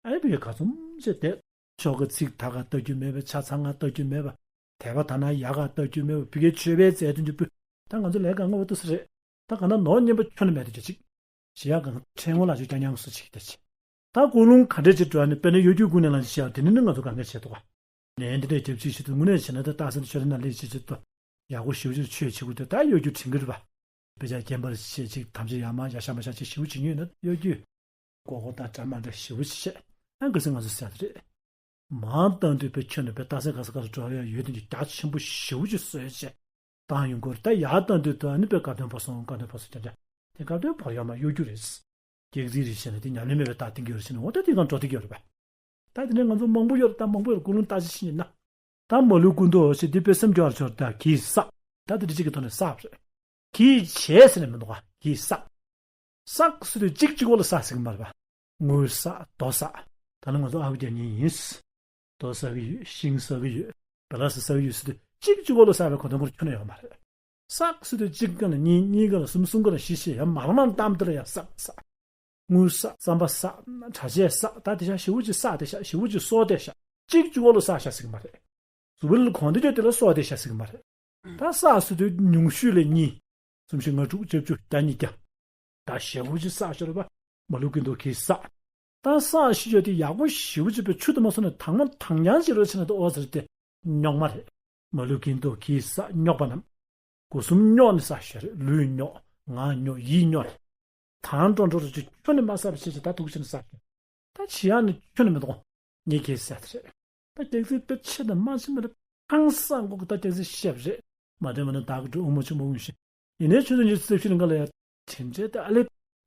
ཨ་ནི་ཕ་གི་ག་ཚོམ་བྱས་དེ་ཆོ་ག་ཚིག་ད་ག་ལྟ་རྒྱུ་མེད་པ་ཆ་ཚང་ང་ལྟ་རྒྱུ་མེད་པ། དད་པ་དག་སྣང་ཡག་ག་ལྟ་རྒྱུ་མེད་པ་ཕ་གིའི་ཆོས་པའི་རྩལ་དོན་གྱི་སྤུས་ད་ང་ཚོ་ལས་ཀ་ངོ་བོ་ཏུ་སུ་རེད། ད་ག་ན་ནོར་རྙེད་པ་ཁྱོན་ནས་མེད་དུ་གྱུར་ཅིག་ཞི་ཡག་གང་ཕྲན་ངོ་ལ་ཆུ་རྐྱང་རྐྱང་སུ་ཅིག་ད་ཅི། ད་ཀུན་སློང་ག་འདྲས་ཅིག་འགྲོ་ནས་དཔེར་ན་གཡོ་སྒྱུ་ཀུན་ནས་ལངས་ཤིག་ཤ་དེ་ནི་ནི་ང་ཚོ་གང་ག་བྱེད་ཐུབ་པ། ལན་འདི་འདྲས་རྒྱབ་ཅིག་ཞིག་ཏུ་དངོས་གནས་བྱས་ན་ད་སྟག་སེང་ཆོས་རེ་ན་ལས་བྱེད་ཅིག་ཏུ་ཡག་པོ་ཞེ་པོ་ཅིག་ཆོས་བྱེད་དགོས་ཏེ་ད་གཡོ་སྒྱུ་དྲན་གྱི་རེད་པ། དཔེ་ཆ་རྒན་པར་བཤད་ཅིག་ཐམས་ཅད་ཡག་མ་ཡག་ཤ་མ་ཤ་ཅིག་ཞེ་པོ་ཅིག་ཉོས་ན་གཡོ་སྒྱུ། མགོ་སྐོར་དང་འདྲ་མ་འདྲ་ཞེ་པོ་ཅིག་བཤད་ཨ་ག་སེ་ང་ཚོ་ཟེར་ཡ་དེ་རེད། མང་བཏང་དུས་དཔེ་ཁྱོན་ནས་དཔེ་སྟག་སེང་ག་ས་ག་ས་འགྲོ་ཡ་ཡོད་དེ་འདི་རྒྱ་ཆེན་པོ་ཞེ་པོ་ཅིག་བཟོས་བྱས་བཏང་ཡོང་གི་རེད། ད་ཡར་བཏང་དུས་དུ་ཨ་ནི་དཔེ་བཀའ་དོན་ཕོ་སོང་བཀའ་དོན་ཕོ་སོང་རྐྱང་རྐྱང་དེ་བཀའ་དོན་ཕོ་ཡོད་མ་གཡོ་སྒྱུ་རེད། སྐྱག་རྫུན་རེད་བཤད་ན་དེ་ཉམས་ལེན་མེད་པའི་རྟགས་བསྟན་གྱི་ཡོད་རེད་བཤད་ན་འོ་ད་དེ་གང་འགྲོ་བསྡད་ཀྱི་ཡོད་རེད་པ། ད་དེ་ནས་ང་ཚོ་མང་པོ་ཡོད་རེད། ད་མང་པོ་ཡོད་རེད། ཀུན་སློང་ལྟ་ཅི་ཕྱིན་ཡིན་ན། ད་མ་ལུས་ཀུན་རྟོག་ཞེས་འདི་དཔེ་སེམས་སྐྱོ་བར་འཆོར་ད་གིས་བསགས། ད་དེ་འདྲ་གཅིག་གི་ཐོག་ནས་བསགས་པ་རེད། གིས་བྱས་ཟེར་ནས་མི་འདུག་ག་གིས་བསགས། བསགས་ཟེར་དུས་གཅིག་གཅིག་པོ་ལ་བསགས་ཟེར་གི་མ་རེད་པ། དངུལ་བསགས་རྡོ་བསགས། ད་ནི་ང་ཚོ་ཨ་ཁུ་རྒྱབ་གཉིས་ཡིན། རྡོ་བསགས་གི་ཡོད། ཤིང་བསགས་གི་ཡོད། བལ་ལ་ས་བསགས་གི་ཡོད་ཟེར་དུས་གཅིག་གཅིག་པོ་ལ་བསགས་པའི་གོ་དོན་ཁོ་རང་ཁྱོན་ནས་ཡོད་མ་རེད། བསགས་ཟེར་དུས་གཅིག་ག་ལ་གཉིས། གཉིས་ག་ལ་གསུམ། གསུམ་ག་ལ་བཞི་བྱས་ཡང་མར་མར་བཏང་དེ་ལ་ཡང་བསགས་བསགས། དངུལ་བསགས། རྩམ་པ་བསགས། གྲྭ་ཆས་བསགས། ད་དེ་ཤ་ཞེ་པོ་ཅིག་བསགས་དེ་ཤ་ཞེ་པོ་ཅིག་གསོག་དེ་ཤ་གཅིག་གཅིག་པོ་ལ་བསགས་ཤ་ཟེར་གི་མ་རེད། གཟུགས་པོ་ལ་གོན་དེ་ཅོ་དེ་ལ་གསོག་དེ་ཤ་ཟེར་གི་མ་རེད། ད་བསགས་ཟེར་དུས་ཉུང་ཤོས་ལ་གཉིས། གསུམ་བཞི་ལྔ་དྲུག་བརྒྱད་ཅུ་བརྒྱ་ཉིས་བརྒྱ། ད་ཞེ་པོ་ཅིག་བསགས་ཤོར་བ། མ་ལུས་ཀུན་རྟོག་གིས་བསགས། ད་བསགས་ཤི་ཡོད་དེ་ཡག་པོ་ཞེ་པོ་ཅིག་པའི་ཆུ་དུ་མ་སོང་ནས་དྭངས་མ་དྭངས་རྐྱང་ཅིག་རོལ་ཕྱིན་ན་ད་ཨོ་ཟེར་ཏེ་རྙོག་མ་རེད། མ་ལུས་ཀུན་རྟོག་གིས་བསགས་རྙོག་པ་རྣམས། སྒོ་གསུམ་རྙོག་ནས་བསགས་ཤོར་རེད། ལུས་རྙོག་ངག་རྙོག་ཡིད་རྙོག་རེད། དང་འགྲོ་འགྲོ་རུ་ཅིག་ཁྱོན་ནས་མ་བསགས་པ་བྱས་ཅིག་ད་ཐུགས་ཆེན་བསགས་ཤོར། ད་ཕྱི་ཡང་ནི་ཁྱོན་ནས་མི་གཏོང་། ངས་ཁྱེད་ཟེར་ཏེ་རེད། ད་སྐྱག་རྫུན་དཔེ་ཆེ་དང་མ་ཆེ་མ་རེད། ཧང་སང་གོ་གི་ད་སྐྱག་རྫུན་བཤད་པ་རེད། མ་བདེན་པ་ན་བདག་གི་འགྲོ་དབུ་མ་ཆུ་མ་འོང་ཞིང་། ཡིན་ནའི་ཆུ་ཚོད་ཉི་ཤུ་རྩ་བཞི་ལ་འགའ་ལ་ཡ། དེ་འདྲའི་ད་ཨ་ལེ།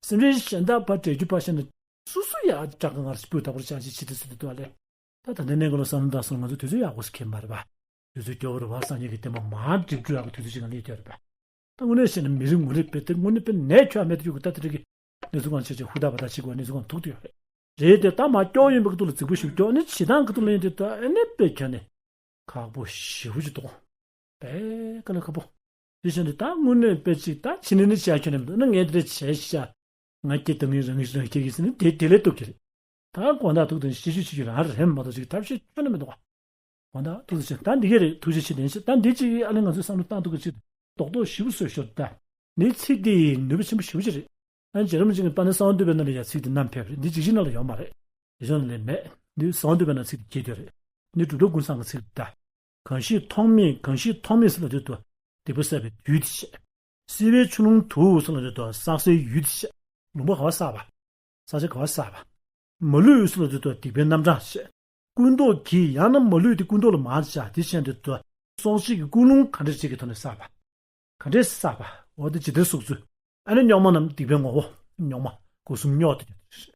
སེམས་ཅན་གཞན་དག་ཕར་འགྲེལ་རྒྱུ་ཕར་བཤད་ན། སུ་སུ་ཡ་དྲག་གི་ངར་སྤུས་དག་པོར་བྱ་ཞིག་བྱེད་དུ་སུ་དུ་དུ་ཨ་ལེ། ད་ད་ལྟའི་གནས་སྐབས་ལ་བསམ་བློ་བཏང་སོང་ང་ཚོ་དུས་ཚོད་ཡག་པོ་ཞིག་ཁེལ་མ་རེད་པ། དུས་ཚོད་སྐྱོ་བོ་རེད་པ། སངས་རྒྱས་ཀྱི་བསྟན་པ་མར་འགྲིབ་འགྲོ་ཡག་གི་དུས་ཚོད་ཅིག་ལ་སླེབས་ཡོད་རེད་པ། ད་དངོས་གནས་བཤད་ན་མི་རེ་ངོ་རེ་དཔེ་དེ་དངོས་གནས་དཔེ་ནད་ཁྱོད་མེད་དུ་གྱུར་གི་ད་དེ་འདྲ་གི་གནས་ཚུལ་གང་ཆེ་ཆེ་ཧུར་ཐག་བ་ཐག་བྱེད་དགོས་གནས་ཚུལ་གང་ཐུག་དུ་ཡོད་རེད། རེད་དེ་ད་མ་སྐྱོ་ཡིན་པའི་ཀ་ཏུ་ལ་རྫིག་པོ་ཞིག་སྐྱོ་ནི་བྱེད་སྟངས་ཀ་ཏུ་ལ་ཡིན་དེ་ད་ཨེ་ནས་དཔེ་ཁྱོད་ནི་ཁག་པོ་ཞེ་པོ་ཅིག་འདུག་དཔེ་དཀའ་ལས་ཁག་པོ། དེ་བཞིན་དུ་ད་དངོས་གནས་དཔེ་ཅིག་ད་ཕྱི་ནས་ནི་བྱ་ཁྱོད་ནི་མི་འདུག་ན་ངས་དེ་འདྲ་བྱས་ཤག་ང་སྐྱེ་དང་ངའི་རང་ངེས་རང་སྐྱེ་གི་ཟིན་ནི་དེ་དེ་ལས་སྟོབས་ཀྱི་རེད། ད་དགོང་དག་ཐུག་དང་ཤི་ཤུ་ཤི་ཤུ་རང་རེད་མ་གཏོགས་ཅིག་ཐབས་ཤེས་ཁྱོན་ནས་མི་འདུག་ག་དགོང་དག་ཐུག་དང་ཤི་ད་འདི་གས་རེད། ཐུགས་རྗེ་ཆེ་ལྡན་ཤི་ད་འདི་ཅིག་ཨ་ནི་ང་ཚོའི་བསམ་བློ་བཏང་ཐུབ་ཀྱི་ཅིག་རྡོག་རྡོག་ཞིབ་བཟོས་ཤོར་ད། འདི་ཚིག་འདི་ནུས་པ་ཆེན་པོ་ཞེ་པོ་ཅིག་རེད། ཨ་ནི་རྗེ་རིན་པོ་ཆེ་གི་དཔལ་ལྡན་གསང་བ་འདུས་པའི་ནང་ལ་ཡང་ཚིག་འདི་བསྣམས་ཕེབས་རེད། འདི་འཇིགས་བྱེད་ནང་ལ་ཡོད་མ་རེད། དེ་ཚོ་ནང་ལས་མེད། འདི་གསང་བ་འདུས་པའི་ནང་ཚིག་འདི་གྱེས་དོན་རེད། འདི་གྲུབ་ཐོབ་ཀུན་བཟང་གི་ཚིག་འདི་ད། གང་ཞིག་ཐོགས་མེད་གང་ཞིག་ཐོགས་མེད་ཟེར་ལ་དུས་དུ། སྡིག་པ་བསགས་པའི་དུས་དེ་བཤད། བསིལ་བའི་ཆུ་ཀླུང་དུ་ཟེར་ལ་དུས་དུ་བསགས་སའི་ཡུལ་དེ་བཤད། ལུང་པ་ག་བ་བསགས་པ། ས་ཆ་ག་བ་བསགས་པ། མ་ལུས་ཟེར་ལ་དུས་དུ་སྡིག་པའི་རྣམ་གྲངས་བཤད། ཀུན་རྟོག་གིས་ཡང་ན་མ་ལུས་དེ་ཀུན་རྟོག་ལ་མར་བྱ་དེ་བཤད་དུས་དུ། སྲོག་གཅོད་ཀྱི་ཀུན་སློང་ག་འདྲ་ཅིག་གི་ཐོག་ནས་བསགས་པ། ག་འདྲས་བསགས་པ། འོ་དེ་ཇི་ལྟར་སོགས་ཚུལ། ཨ་ནི་རྙོག་མ་རྣམས་སྡིག་པའི་ངོ་བོ། རྙོག་མ། སྒོ་གསུམ་རྙོག་སྟེ་རྒྱུ་དེ་བཤད།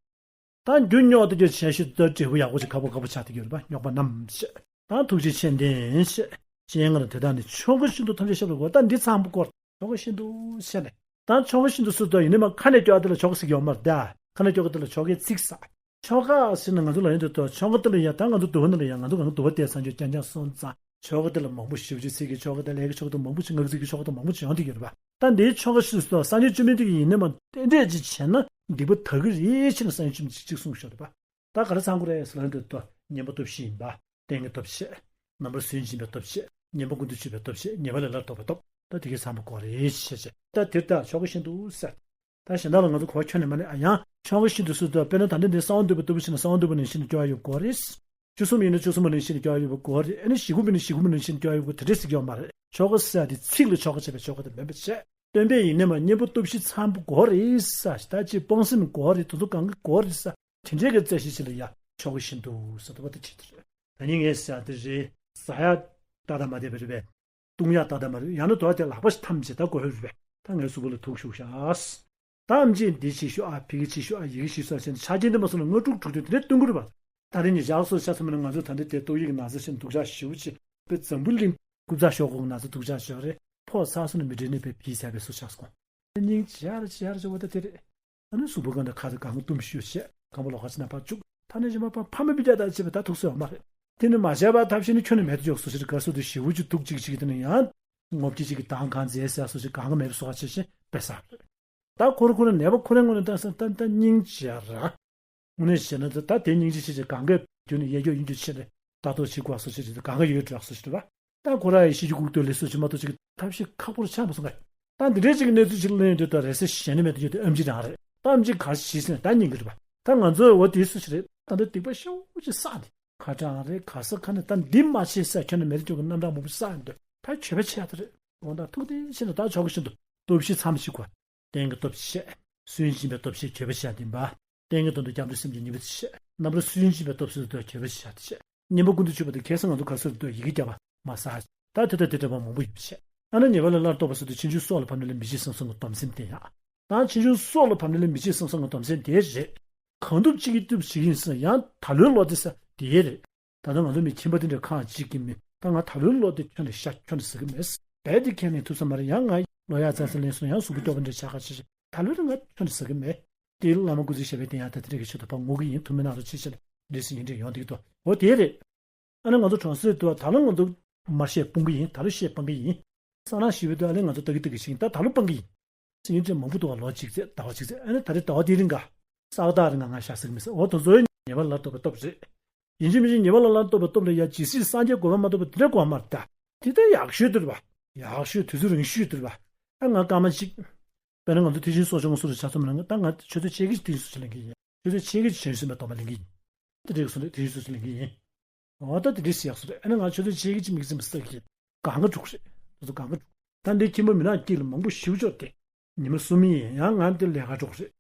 ད་རྒྱུ་རྙོག་ཏུ་གྱུར་བྱས་ཤིག་ཏུ་འབྲས་བུ་ཡག་པོ་ཅིག་ཁ་པོ་ཁ་པོ་ཆགས་ཏེ་གྱུར་པ་རྙོག་པ་རྣམས་བཤད། ད་ཐུགས་རྗེ་ཆེ་ལྡན་བཤད། སྤྱན་སྔར་དེ་དག་ནི་ཆོ་ག་ཤིན་ཏུ་ཐམས་ཅད་ཤེས་པར་གོ་ད་འདི་ཚང་པོ་སྐོར་ཆོ་ག་ཤིན་ཏུ་ཤེས་ནས། ད་ཆོ་ག་ཤིན་ཏུ་སུ་ཏོ་ཡིན་ནི་མ་ཁ་ནས་སྐྱོ་དེ་ལ་ཆོ་ག་ཟིག་ཡོང་མར་ད། ཁ་ནས་སྐྱོ་ག་དེ་ལ་ཆོ་གའི་ཚིག་ས། ཆོ་ག་ཟེར་ན་ང་ཚོ་ལ་ཡོད་འདུག་ཏོ་ཆོ་ག་དེ་ལ་ཡ་ད་ང་ཚོ་འདུལ་བ་འདི་ལ་ཡ་ང་ཚོ་གང་འདུལ་བ་དེ་སངས་རྒྱས་རྐྱང་རྐྱང་སོང་ཙང་ཆོ་ག་དེ་ལ་མང་པོ་ཞེ་པོ་ཅིག་ཚིག་གི་ཆོ་ག་དང་ལས་ཀྱི་ཆོ་ག་དང་མང་པོ་ཅིག་ངག་ཚིག་གི་ཆོ་ག་དང་མང་པོ་ཅིག་ཡོང་དེ་ཡོད་རེད་པ། ད་འདིའི་ཆོ་ག་ཤིན་ཏུ་སུ་ཏོ་སངས་རྒྱས་བཅོམ་ལྡན་འདས་ཀྱིས་ཡིན་ནི་མ་དེ་འདྲས་ཅིག་བྱས་ན་སྡིག་པ་དག་གི་རེད་ཅེས་ན་སངས་རྒྱས་བཅོམ་ལྡན་འདས་ཅིག་གསུངས་ཤོར་རེད་པ། ད་ག་རེ་ཚང་དགོས་རེད་ཟེར་ན་འདོད་དོ་ཉན་པ་སྟོབས་བཞི་ཡིན་པ། རྟེན་གྱི་སྟོབས་བཤད། རྣམ་པར་སུན་འབྱིན་པའི་སྟོབས་བཤད། ཉན་པ་ཀུན་ཏུ་སྤྱོད་པའི་སྟོབས་བཤད། ཉན་པ་ལས་སླར་ལྡོག་པའི་སྟོབས། ད་དེ་གའི་ཚང་པོ་དགོས་རེད་ཞེས་བཤད། ད་དེ་ལྟར་ཆོ་ག་ཤིན་ཏུ་ཟེར། ད་གཞན་དག་ལ་ང་ཚོ་གོ་བ་ཁྱོན་ནས་མ་ནས་ཨ་ཡང་ཆོ་ག་ཤིན་ཏུ་སུ་ཏོ་དཔེར་ན་ད་ལྟ་འདི་གསང་བ་འདུས་པ་ལྟ་བུ་ཞིག་ན་གསང་བ་འདུས་པ་ནང་བཞིན་དུ་སྐྱོ་བ་ཡོད་དགོས་རེད། བཅུ་གསུམ་ཡིན་ན་བཅུ་གསུམ་པ་ནང་བཞིན་དུ་སྐྱོ་བ་ཡོད་པ་དགོས་རེད། ཨ་ནི་ཞེ་དགུ་པ་ནང་བཞིན་དུ་སྐྱོ་བ་ཡོད་པ་དགོས་དེ་འདྲས་ཟེར་གྱི་ཡོད་མ་རེད། ཆོ་ག་ཟེར་ཡ་དེ་ཚིག་ལ་ཆོ་ག་བྱས་པའི་ཆོ་ག་དེ་མིན་པ་བྱས། སྟོན་པས་ཡིན་ནི་མ་གཉེན་པོ་སྟོབས་བཞི་ཚང་པོ་དགོས་རེད་ས་ཞེས་ད་ཅིག་སྤོང་སེམས་དགོས་རེད། དེ་ཚོ་གང་ག་དགོས་རེད་ས། དེ་འདྲའི་གི་རྩ་ཤེས་ཤིག་ལ་ཡ་ཆོ་ག་ཤིན་ཏུ་ཟེར་དུ་བ་དེ་བྱེད་དུ་རེད། ད་ནི་ངས་ཟ་དེ་རེད། ཟ་ཡ་ཏག་ཏག་མ་བསྡད་པ་རེད་པས། བཏུང་ཡ་ཏག་ཏག་མ་རེད། ཡང་ན་དོ་བ་དེ་ལག་པ་ཞིག་ཐམས་ཅད་ད་དགོས་ཧོད་རེད་པས། ད་ངའི་གཟུགས་པོ་ལ་ཐུག་ཤུགས་ཤག་ཨ་མ་ཅིག་འདི་ཅིག་ཤོག་ཨ་ཕ་གི་ཅིག་ཤོག་ཨ་ཡི་གེ་ཅིག་ཤོག་ཨ་ཟེར་ནས་ཆ་རྐྱེན་འདི་མ་སོང་ན་ལྔ་དྲུག་དྲུག་དེ་དེ་འདྲའི་སྟོན་གི་རེད་པ། ད་རེས་ཉིན་ཞག་སོ་ཆ་ཚང་མ་ན་ང་ཚོ་ད་འདི་དེ་ཏོག་དབྱིབས་ཀྱི་ན་ཚ་ཞིག་འདུག་ཆ་ཞེ་པོ་ཅིག་པའི་འཛམ་བུ་གླིང་རྐུབ་ཚ་ཤོག་གོ་ན་ཚ་འདུག་ཆ་ཞོ་རེད། ཕོ་ཚ་སོ་ན་མི་འདྲེ་ནི་པའི་བི་ཟ་བའི་སོ་ཆགས་སོང་། སྙིང་རྗེ་ར་རྗེ་ར་རྗེ་བ་ད་དེ་རེད། ཨ་ནི་གཟུགས་པོ་གང་དང་ཁ་དང་གང་གཏུམ་ཞུ་བྱས་གང་པོ་ལོག་ཁ་ཕྱི་ན་ཕར་བཅུག་ཐ་ན་ཞིམ་པ་ཕ་མ་པི་ཅག་དང་བྱེད་པ་ད་ཐུག་སོ་ཡོད་མ་རེད། དེ་ནི་མ་བྱས་པ་ཐབས་ཤེས་ནི་ཁྱོན་ནས་མེད་དུ་འཇོག་སོ་ཞེས་དགའ་སོ་དུ་ཞེ་པོ་ཅིག་འདུག་ཅིག་ཅིག་དེ་ནི་ཡང་ངོ་སྤྲོད་ཅིག་གི་དང་གང་མཛད་ཟེར་སོ་ཞིག་གང་ག་མེད་པ་སོ་ཁ་ཆེ་ཞིང་ ཕེབས་ས་རེད། ད་ཁོ་རང་ཁོ་རང་ནད་པ་ཁོ་རང་ངོས་ནས་བལྟས་ན་ད་ད་སྙིང་རྗེ་ར། དངོས་གནས་བྱས་ན་ད་ད་དེ་སྙིང་རྗེ་ཆེ་ཆེ། གང་ག་རྒྱུ་ནི་གཡས་འཁྱོག་གཡོན་འཁྱོག་བྱས་ནས་ལྟ་རྟོག་བྱེད་དགོས་བཟོ་ཞིག་རེད། གང་ག་ཡོད་འགྲོ་བཟོ་ཞིག་རེད་པ། ད་ཁོ་རང་ཡི་ཤི་རྒྱུ་སྒུག་སྡོད་ལས་བཟོ་ཞིག་མ་གཏོགས་ཅིག་ཐབས་ཤེས་ཁག་པོ་རུ་ཆགས་མ་སོང་ངས། ད་འདི་འདྲའི་ཅིག་གནས་ཚུལ་ཅིག་གླེང་ཡོང་དུས་ད་རེས་གཟའ་གཞན་ནི་མེད་དུ་ཡོད་དེ་ཨེམ་ཆི་རང་རེད། ད་ཨེམ་ཆི་ག་རེ་བྱེད་ཟིན་ད་སྙིང་གི་རེད་པ། ད་ང་ཚོས་འོ་དེ་སུ་ཞིག་རེད། ད་འདི་སྡིག་པ་ཤོག་ཅིག་བསགས་ནས་ཁ་གྲངས་རེད། ག་ས་ཁ་ནས་ད་འདི་མ་བྱེད་ཟེར་ཁྱོན་ནས་མེད་དུ་ཅོག་གི་རྣམ་གྲངས་མང་པོ་བསགས་ཡོང་དུས་ད་གྱོད་པ་ཆེ་ཡ་ད་རེད། དགོངས་དག་ཐུགས་རྗེ་ཆེ་ན་ད་ཆོག་གི་ཤིན་ཏུ་སྟོབས་བཞི་མཚམས་བཞི་བཀོད། རྟེན་གྱི་སྟོབས་བཞི་བཤད། སུན་འབྱིན་པའི་སྟོབས་བཤད། གྱོད་པ་བཤད་འདི་པ། རྟེན་གྱི་དོན་དུ་སྐྱབས་འགྲོ་སེམས་ཀྱི་ཉེས་པ་བཤད། རྣམ་པར་སུན་འབྱིན་པའི་སྟོབས་སུ་འདོད་གྱོད་པ་བཤད་དེ་བཤད། གཉེན་པོ་ཀུན་ཏུ་ཆུད་པ་དེ་ཁ་སང་ང་ཚོ་ག་སུར་འདོད་ཡི་གེ་རྒྱབ་པ་མ་ཟ། ད་དེ་དང་དེ་འདྲ་བ་མང་པོ་ཡོད་བཤད། ཨ་ན་ཉེས་པ་ལས་སླར་ལྡོག་པ་སུ་དུ་ཕྱིན་ཆུང་སྲོག་ལ་བབ་ནས་ལ་མི་བྱེད་སེམས་སོང་གི་སྡོམ་སེམས་དེ་ཡང་། ད་ཕྱིན་ཆུང་སྲོག་ལ་བབ་ནས་ལ་མི་བྱེད་སེམས་སོང་གི་སྡོམ་སེམས་དེ་རེད། གང་ཐུབ་ཅི་གིས་ཐུབ་ཅི་གིས་ཡིན་ཟེར་ཡང་ད་ལོའི་ལོ་དེ་ས་དེ་རེད། ད་ལྟ་ང་ཚོ་མི་ཁྱིམ་པ་དེ་འདྲ་ཁག་གཅིག་གིས་མི་ད་ང་ད་ལོའི་ལོ་དེ་ཁྱོན་ནས་ཤ་ཁྱོན་ནས་ཟ་གི་མེད། རྦད་དེ་ཁས་ལེན་ཐུབ་ས་མ་རེད། ཡང་ང་ལོ་ཡག་བཙལ་ས་ལེན་སོང་ཡང་གཟུགས་པོ་སྐྱོ་པོ་འདྲ་ཆགས་ཁ་ཆེ་ཆེ། ད་ལོ་རེ་ང་ཁྱོན་ནས་ཟ་གི་མེད། དེ་བླ་མ་སྐུ་ཚེ་ཞབས་པད་བརྟན་ཡག་ད་དེ་འདྲ་གི་ཆེད་དུ་ཕར་ངུ་གི་ཡིན། ཐུབ་མིན་ན་རོ་ཆེ་ཆེ་ལ་འདྲེ་སྲིད་ཡིན་འདྲེ་ཡོང་འདུག་ཏོ། འོ་དེ་རེད། ཨ་ནི་ང་ཚོ་གྲོང་གསེབ་དུ་ད་ལོ་ང་ཚོ་མར་བཤད་སྤོང་གི་ཡིན། ད་ལོ་བཤད་སྤང་གི་ཡིན། ས་ནག་ཞི་བའི་དུ་ཨ་ལེ་ང་ཚོ་ལྟ་གི་ལྟ་གི་ཞིག་ཡིན། ད་ད་ལོ་སྤང་གི་ཡིན། སེམས་ཅན་མང་པོ་འདུག་བ། ལོ་གཅིག་ཚེ་ཟླ་བ་གཅིག་ཚེ་ཨ་ནི་ད་རེས་ཟླ་བ་དེའི་རིང་ག་ས་ག་ད་རིང་ག་ང་ཤ་ཟ་གི་མི་ཟ། འོ་དེ་ཚོའི་ཉེས་པ་ལ་ལྟོས་པའི་སྟོབས་རེད། ཡིན་གཅིག་མིན་གཅིག་ཉེས་པ་ལ་ལ་ལྟོས་པའི་སྟོབས་ལ་ཡ་ཇི་སྲིད་སངས་རྒྱས་གོ་འཕང་མ་ཐོབ་པ་དེ་འདྲ་གོ་མ་རེད་ད། དེ་ལྟར་ཡག་ཤོས་དེ་རེད་པ། ཡག་ཤོས་དུས་ཚོད་རིང་ཤོས་དེ་རེད་པ། ཨ་ང་སྐར་མ་གཅིག་དཔེར་ན་ང་ཚོ་དེ་བཞིན་གསོ་སྦྱོང་སོ་རུ་ཆ་ཚང་མ་ལ་ད་ང་ཆུ་ཚོད་ཕྱེད་ཀ་གཅིག་དེ་བཞིན་སོ་ཆ་ལེན་གི་ཡིན། ཆུ་ཚོད་ཕྱེད་ཀ་གཅིག་བྱང་ཆུབ་སེམས་དཔའི་སྡོམ་པ་ལེན་གི་ཡིན། དེ་འདྲའི་སོ་རེད། དེ་བཞིན་སོ་ཆ་ལེན་གི་ཡིན། འོ་ད་དེ་འདྲའི་ཟེར་ཡག་སོ་རེད། ཨ་ནི་ང་ཆུ་ཚོད་ཕྱེད་ཀ་གཅིག་དམིགས་བསལ་གྱི་གང་ག་འགྲོ་གི་རེད། དེ་ཚོ་གང་ག་འགྲོ། ད་འདི་ཁྱིམ་པ་མི་ནག་སྐྱིད་ལ་མང་པོ་ཞིག་ཅོག་དེ་ཉི་མ་གསུམ་ཡིན་ཡང་ང་འདི་ལས་ཀ་འགྲོ་གི་རེད།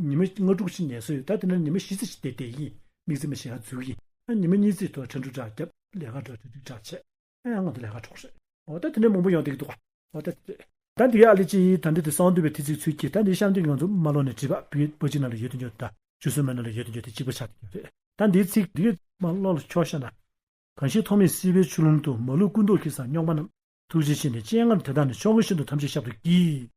ཉི་མ་ལྔ་དྲུག་ཅིག་ཉལ་ས་ཡོད། ད་དེ་ན་ཉི་མ་བཞི་ཙམ་ཞིག་བསྡད་བསྡད་ཡིན། དམིགས་བརྩེ་མ་བྱེད་ཡག་འཛུལ་གྱི་ཡིན། ཨ་ཉི་མ་གཉིས་ཙམ་ཐོག་ཁྲ་འབྲུ་འདྲ་རྒྱབ་ལས་ཀ་འགྲོ་ཁྲ་འབྲུ་འདྲ་བྱས། ཨ་ཡང་ང་ཚོ་ལས་ཀ་གྲོགས་རེད། འོ་ད་དེ་འདྲའི་མང་པོ་ཡོང་བསྡད་ཀྱི་འདུག་ག་འོ་ད་དེ་རེད། ད་འདི་གའི་ཨ་ལི་ཅི་ཡིས་ད་འདི་དེ་གསང་འདུས་པའི་ཐེལ་ཙེའི་ཚུལ་གྱིས་ད་འདི་གཤམ་དུ་ང་ཚོ་མ་ལོག་ནས་བྲིས་པ་བོད་པོ་ཅིག་ནང་ལ་ཡོད་དུ་ཡོད་ད་ཆུ་སྲིན་མ་ནང་ལ་ཡོད་དུ་ཡོད་དེ་གཅིག་པ་ཆགས་ཀྱི་ཡོད་རེད། ད་འདིའི་ཚིག་འདི་གའི་མ་ལོག་ལ་ཁྱོག་ཤ་ན། གང་ཞིག་ཐོག་མེད་སྲིད་པའི་ཆུ་ཀླུང་དུ། མ་ལུས་ཀུན་རྟོག་གིས་བསངས་རྙོག་མ་རྣམས། ཐུགས་རྗེ་ཆེ་ནས་སྤྱན་སྔར་དེ་དག་ནི། ཆོ་ག་བཞིན་དུ་ཐམས་ཅད་ཞབས་ཏུ་བགྱི།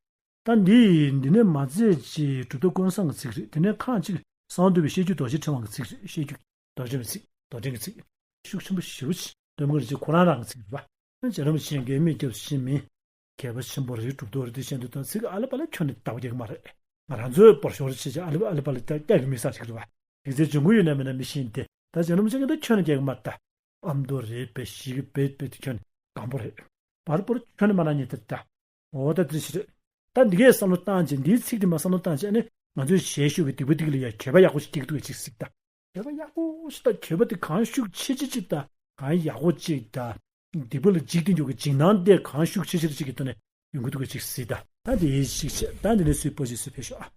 ད་འདི་འདི་ནས་མ་ཚད་ཅིག་གྲུབ་ཐོབ་ཀུན་བཟང་གི་ཚིག་རེད། དེ་ནས་ཁག་ཅིག་གསང་འདུས་པའི་བཤད་རྒྱུད་རྡོ་རྗེ་ཕྲེང་བ་གི་ཚིག་རེད། བཤད་རྒྱུད་རྡོ་རྗེ་བའི་ཚིག་རྡོ་རྗེ་གི་ཚིག་ཤུགས་ཆེན་པོ་ཞེ་པོ་ཅིག་སྟོན་གྱི་རེད་ཅེས་ཁོ་རང་རང་གི་ཚིག་རེད་པ། རྗེ་རིན་པོ་ཆེ་འགལ་མེད་སྐྱབས་སུ་མཆི་མིན། མཁས་པ་ཆེན་པོ་རེད། གྲུབ་ཐོབ་རེད། དེ་བཞིན་དུ་ད་ཚིག་ཨ་ལེ་པ་ལེ་ཁྱོན་ནས་བདག་པོ་རྒྱག་གི་མ་རེད། ང་རང་ཚོའི་བོར་ཤོར་ཆེ་ཆེ་ཨ་ལེ་པ་ཨ་ལེ་པ་ལེ་ད་རྒྱག་གི་མི་ས་ཞིག་རེད་པ། རིག་རྩལ་འབྱུང་ཁུངས་ཡོད་ན་མེད་ན་མི་ཤེས་ཏེ་ད་རྗེ་རིན་པོ་ཆེ་གིས་ད་ཁྱོན་ནས་རྒྱག་གི་མ་རེད་ད། ཨ་མདོ་རེད་པས་ཞིག་པས་པས་དེ་ཁྱོན་ནས་སྒམ་པོ་རེད། བར་པོར་ཁྱོན་ནས་མ་ན་ཉེ་ཐར་ད། འོ་ད་དེ་ཞིག་རེད། ད་འདི་གས་བསམ་བློ་བཏང་བྱས་འདིའི་ཚིག་དེ་མ་བསམ་བློ་བཏང་བྱས་ཨ་ནི་ང་ཚོའི་ཞལ་ཤོག་གི་སྡིག་པ་སྡིག་ལ་ཡ་གྱོད་པ་ཡག་པོ་ཞིག་སྐྱེ་གི་འདུག་གས་ཅིག་གཟིགས་ད། གྱོད་པ་ཡག་པོ་ཞིག་ད་གྱོད་པ་དེ་གང་ཤུགས་ཆེ་ཆེ་ཅིག་ད་གང་ཡག་པོ་ཅིག་ད། སྡིག་པ་ལ་འཇིགས་ཏེ་འཇུག་གི་འཇིགས་སྣང་དེ་གང་ཤུགས་ཆེ་ཆེ་ཅིག་གི་ཐོག་ནས་ཡོང་གི་འདུག་གས་ཅིག་གཟིགས་ད། ད་འདི་ཞིག་བྱས་ད་འདི་ནས་སུའི་པོ་ཞིག་སུ་ཕེབས་ཤོག་ཨ།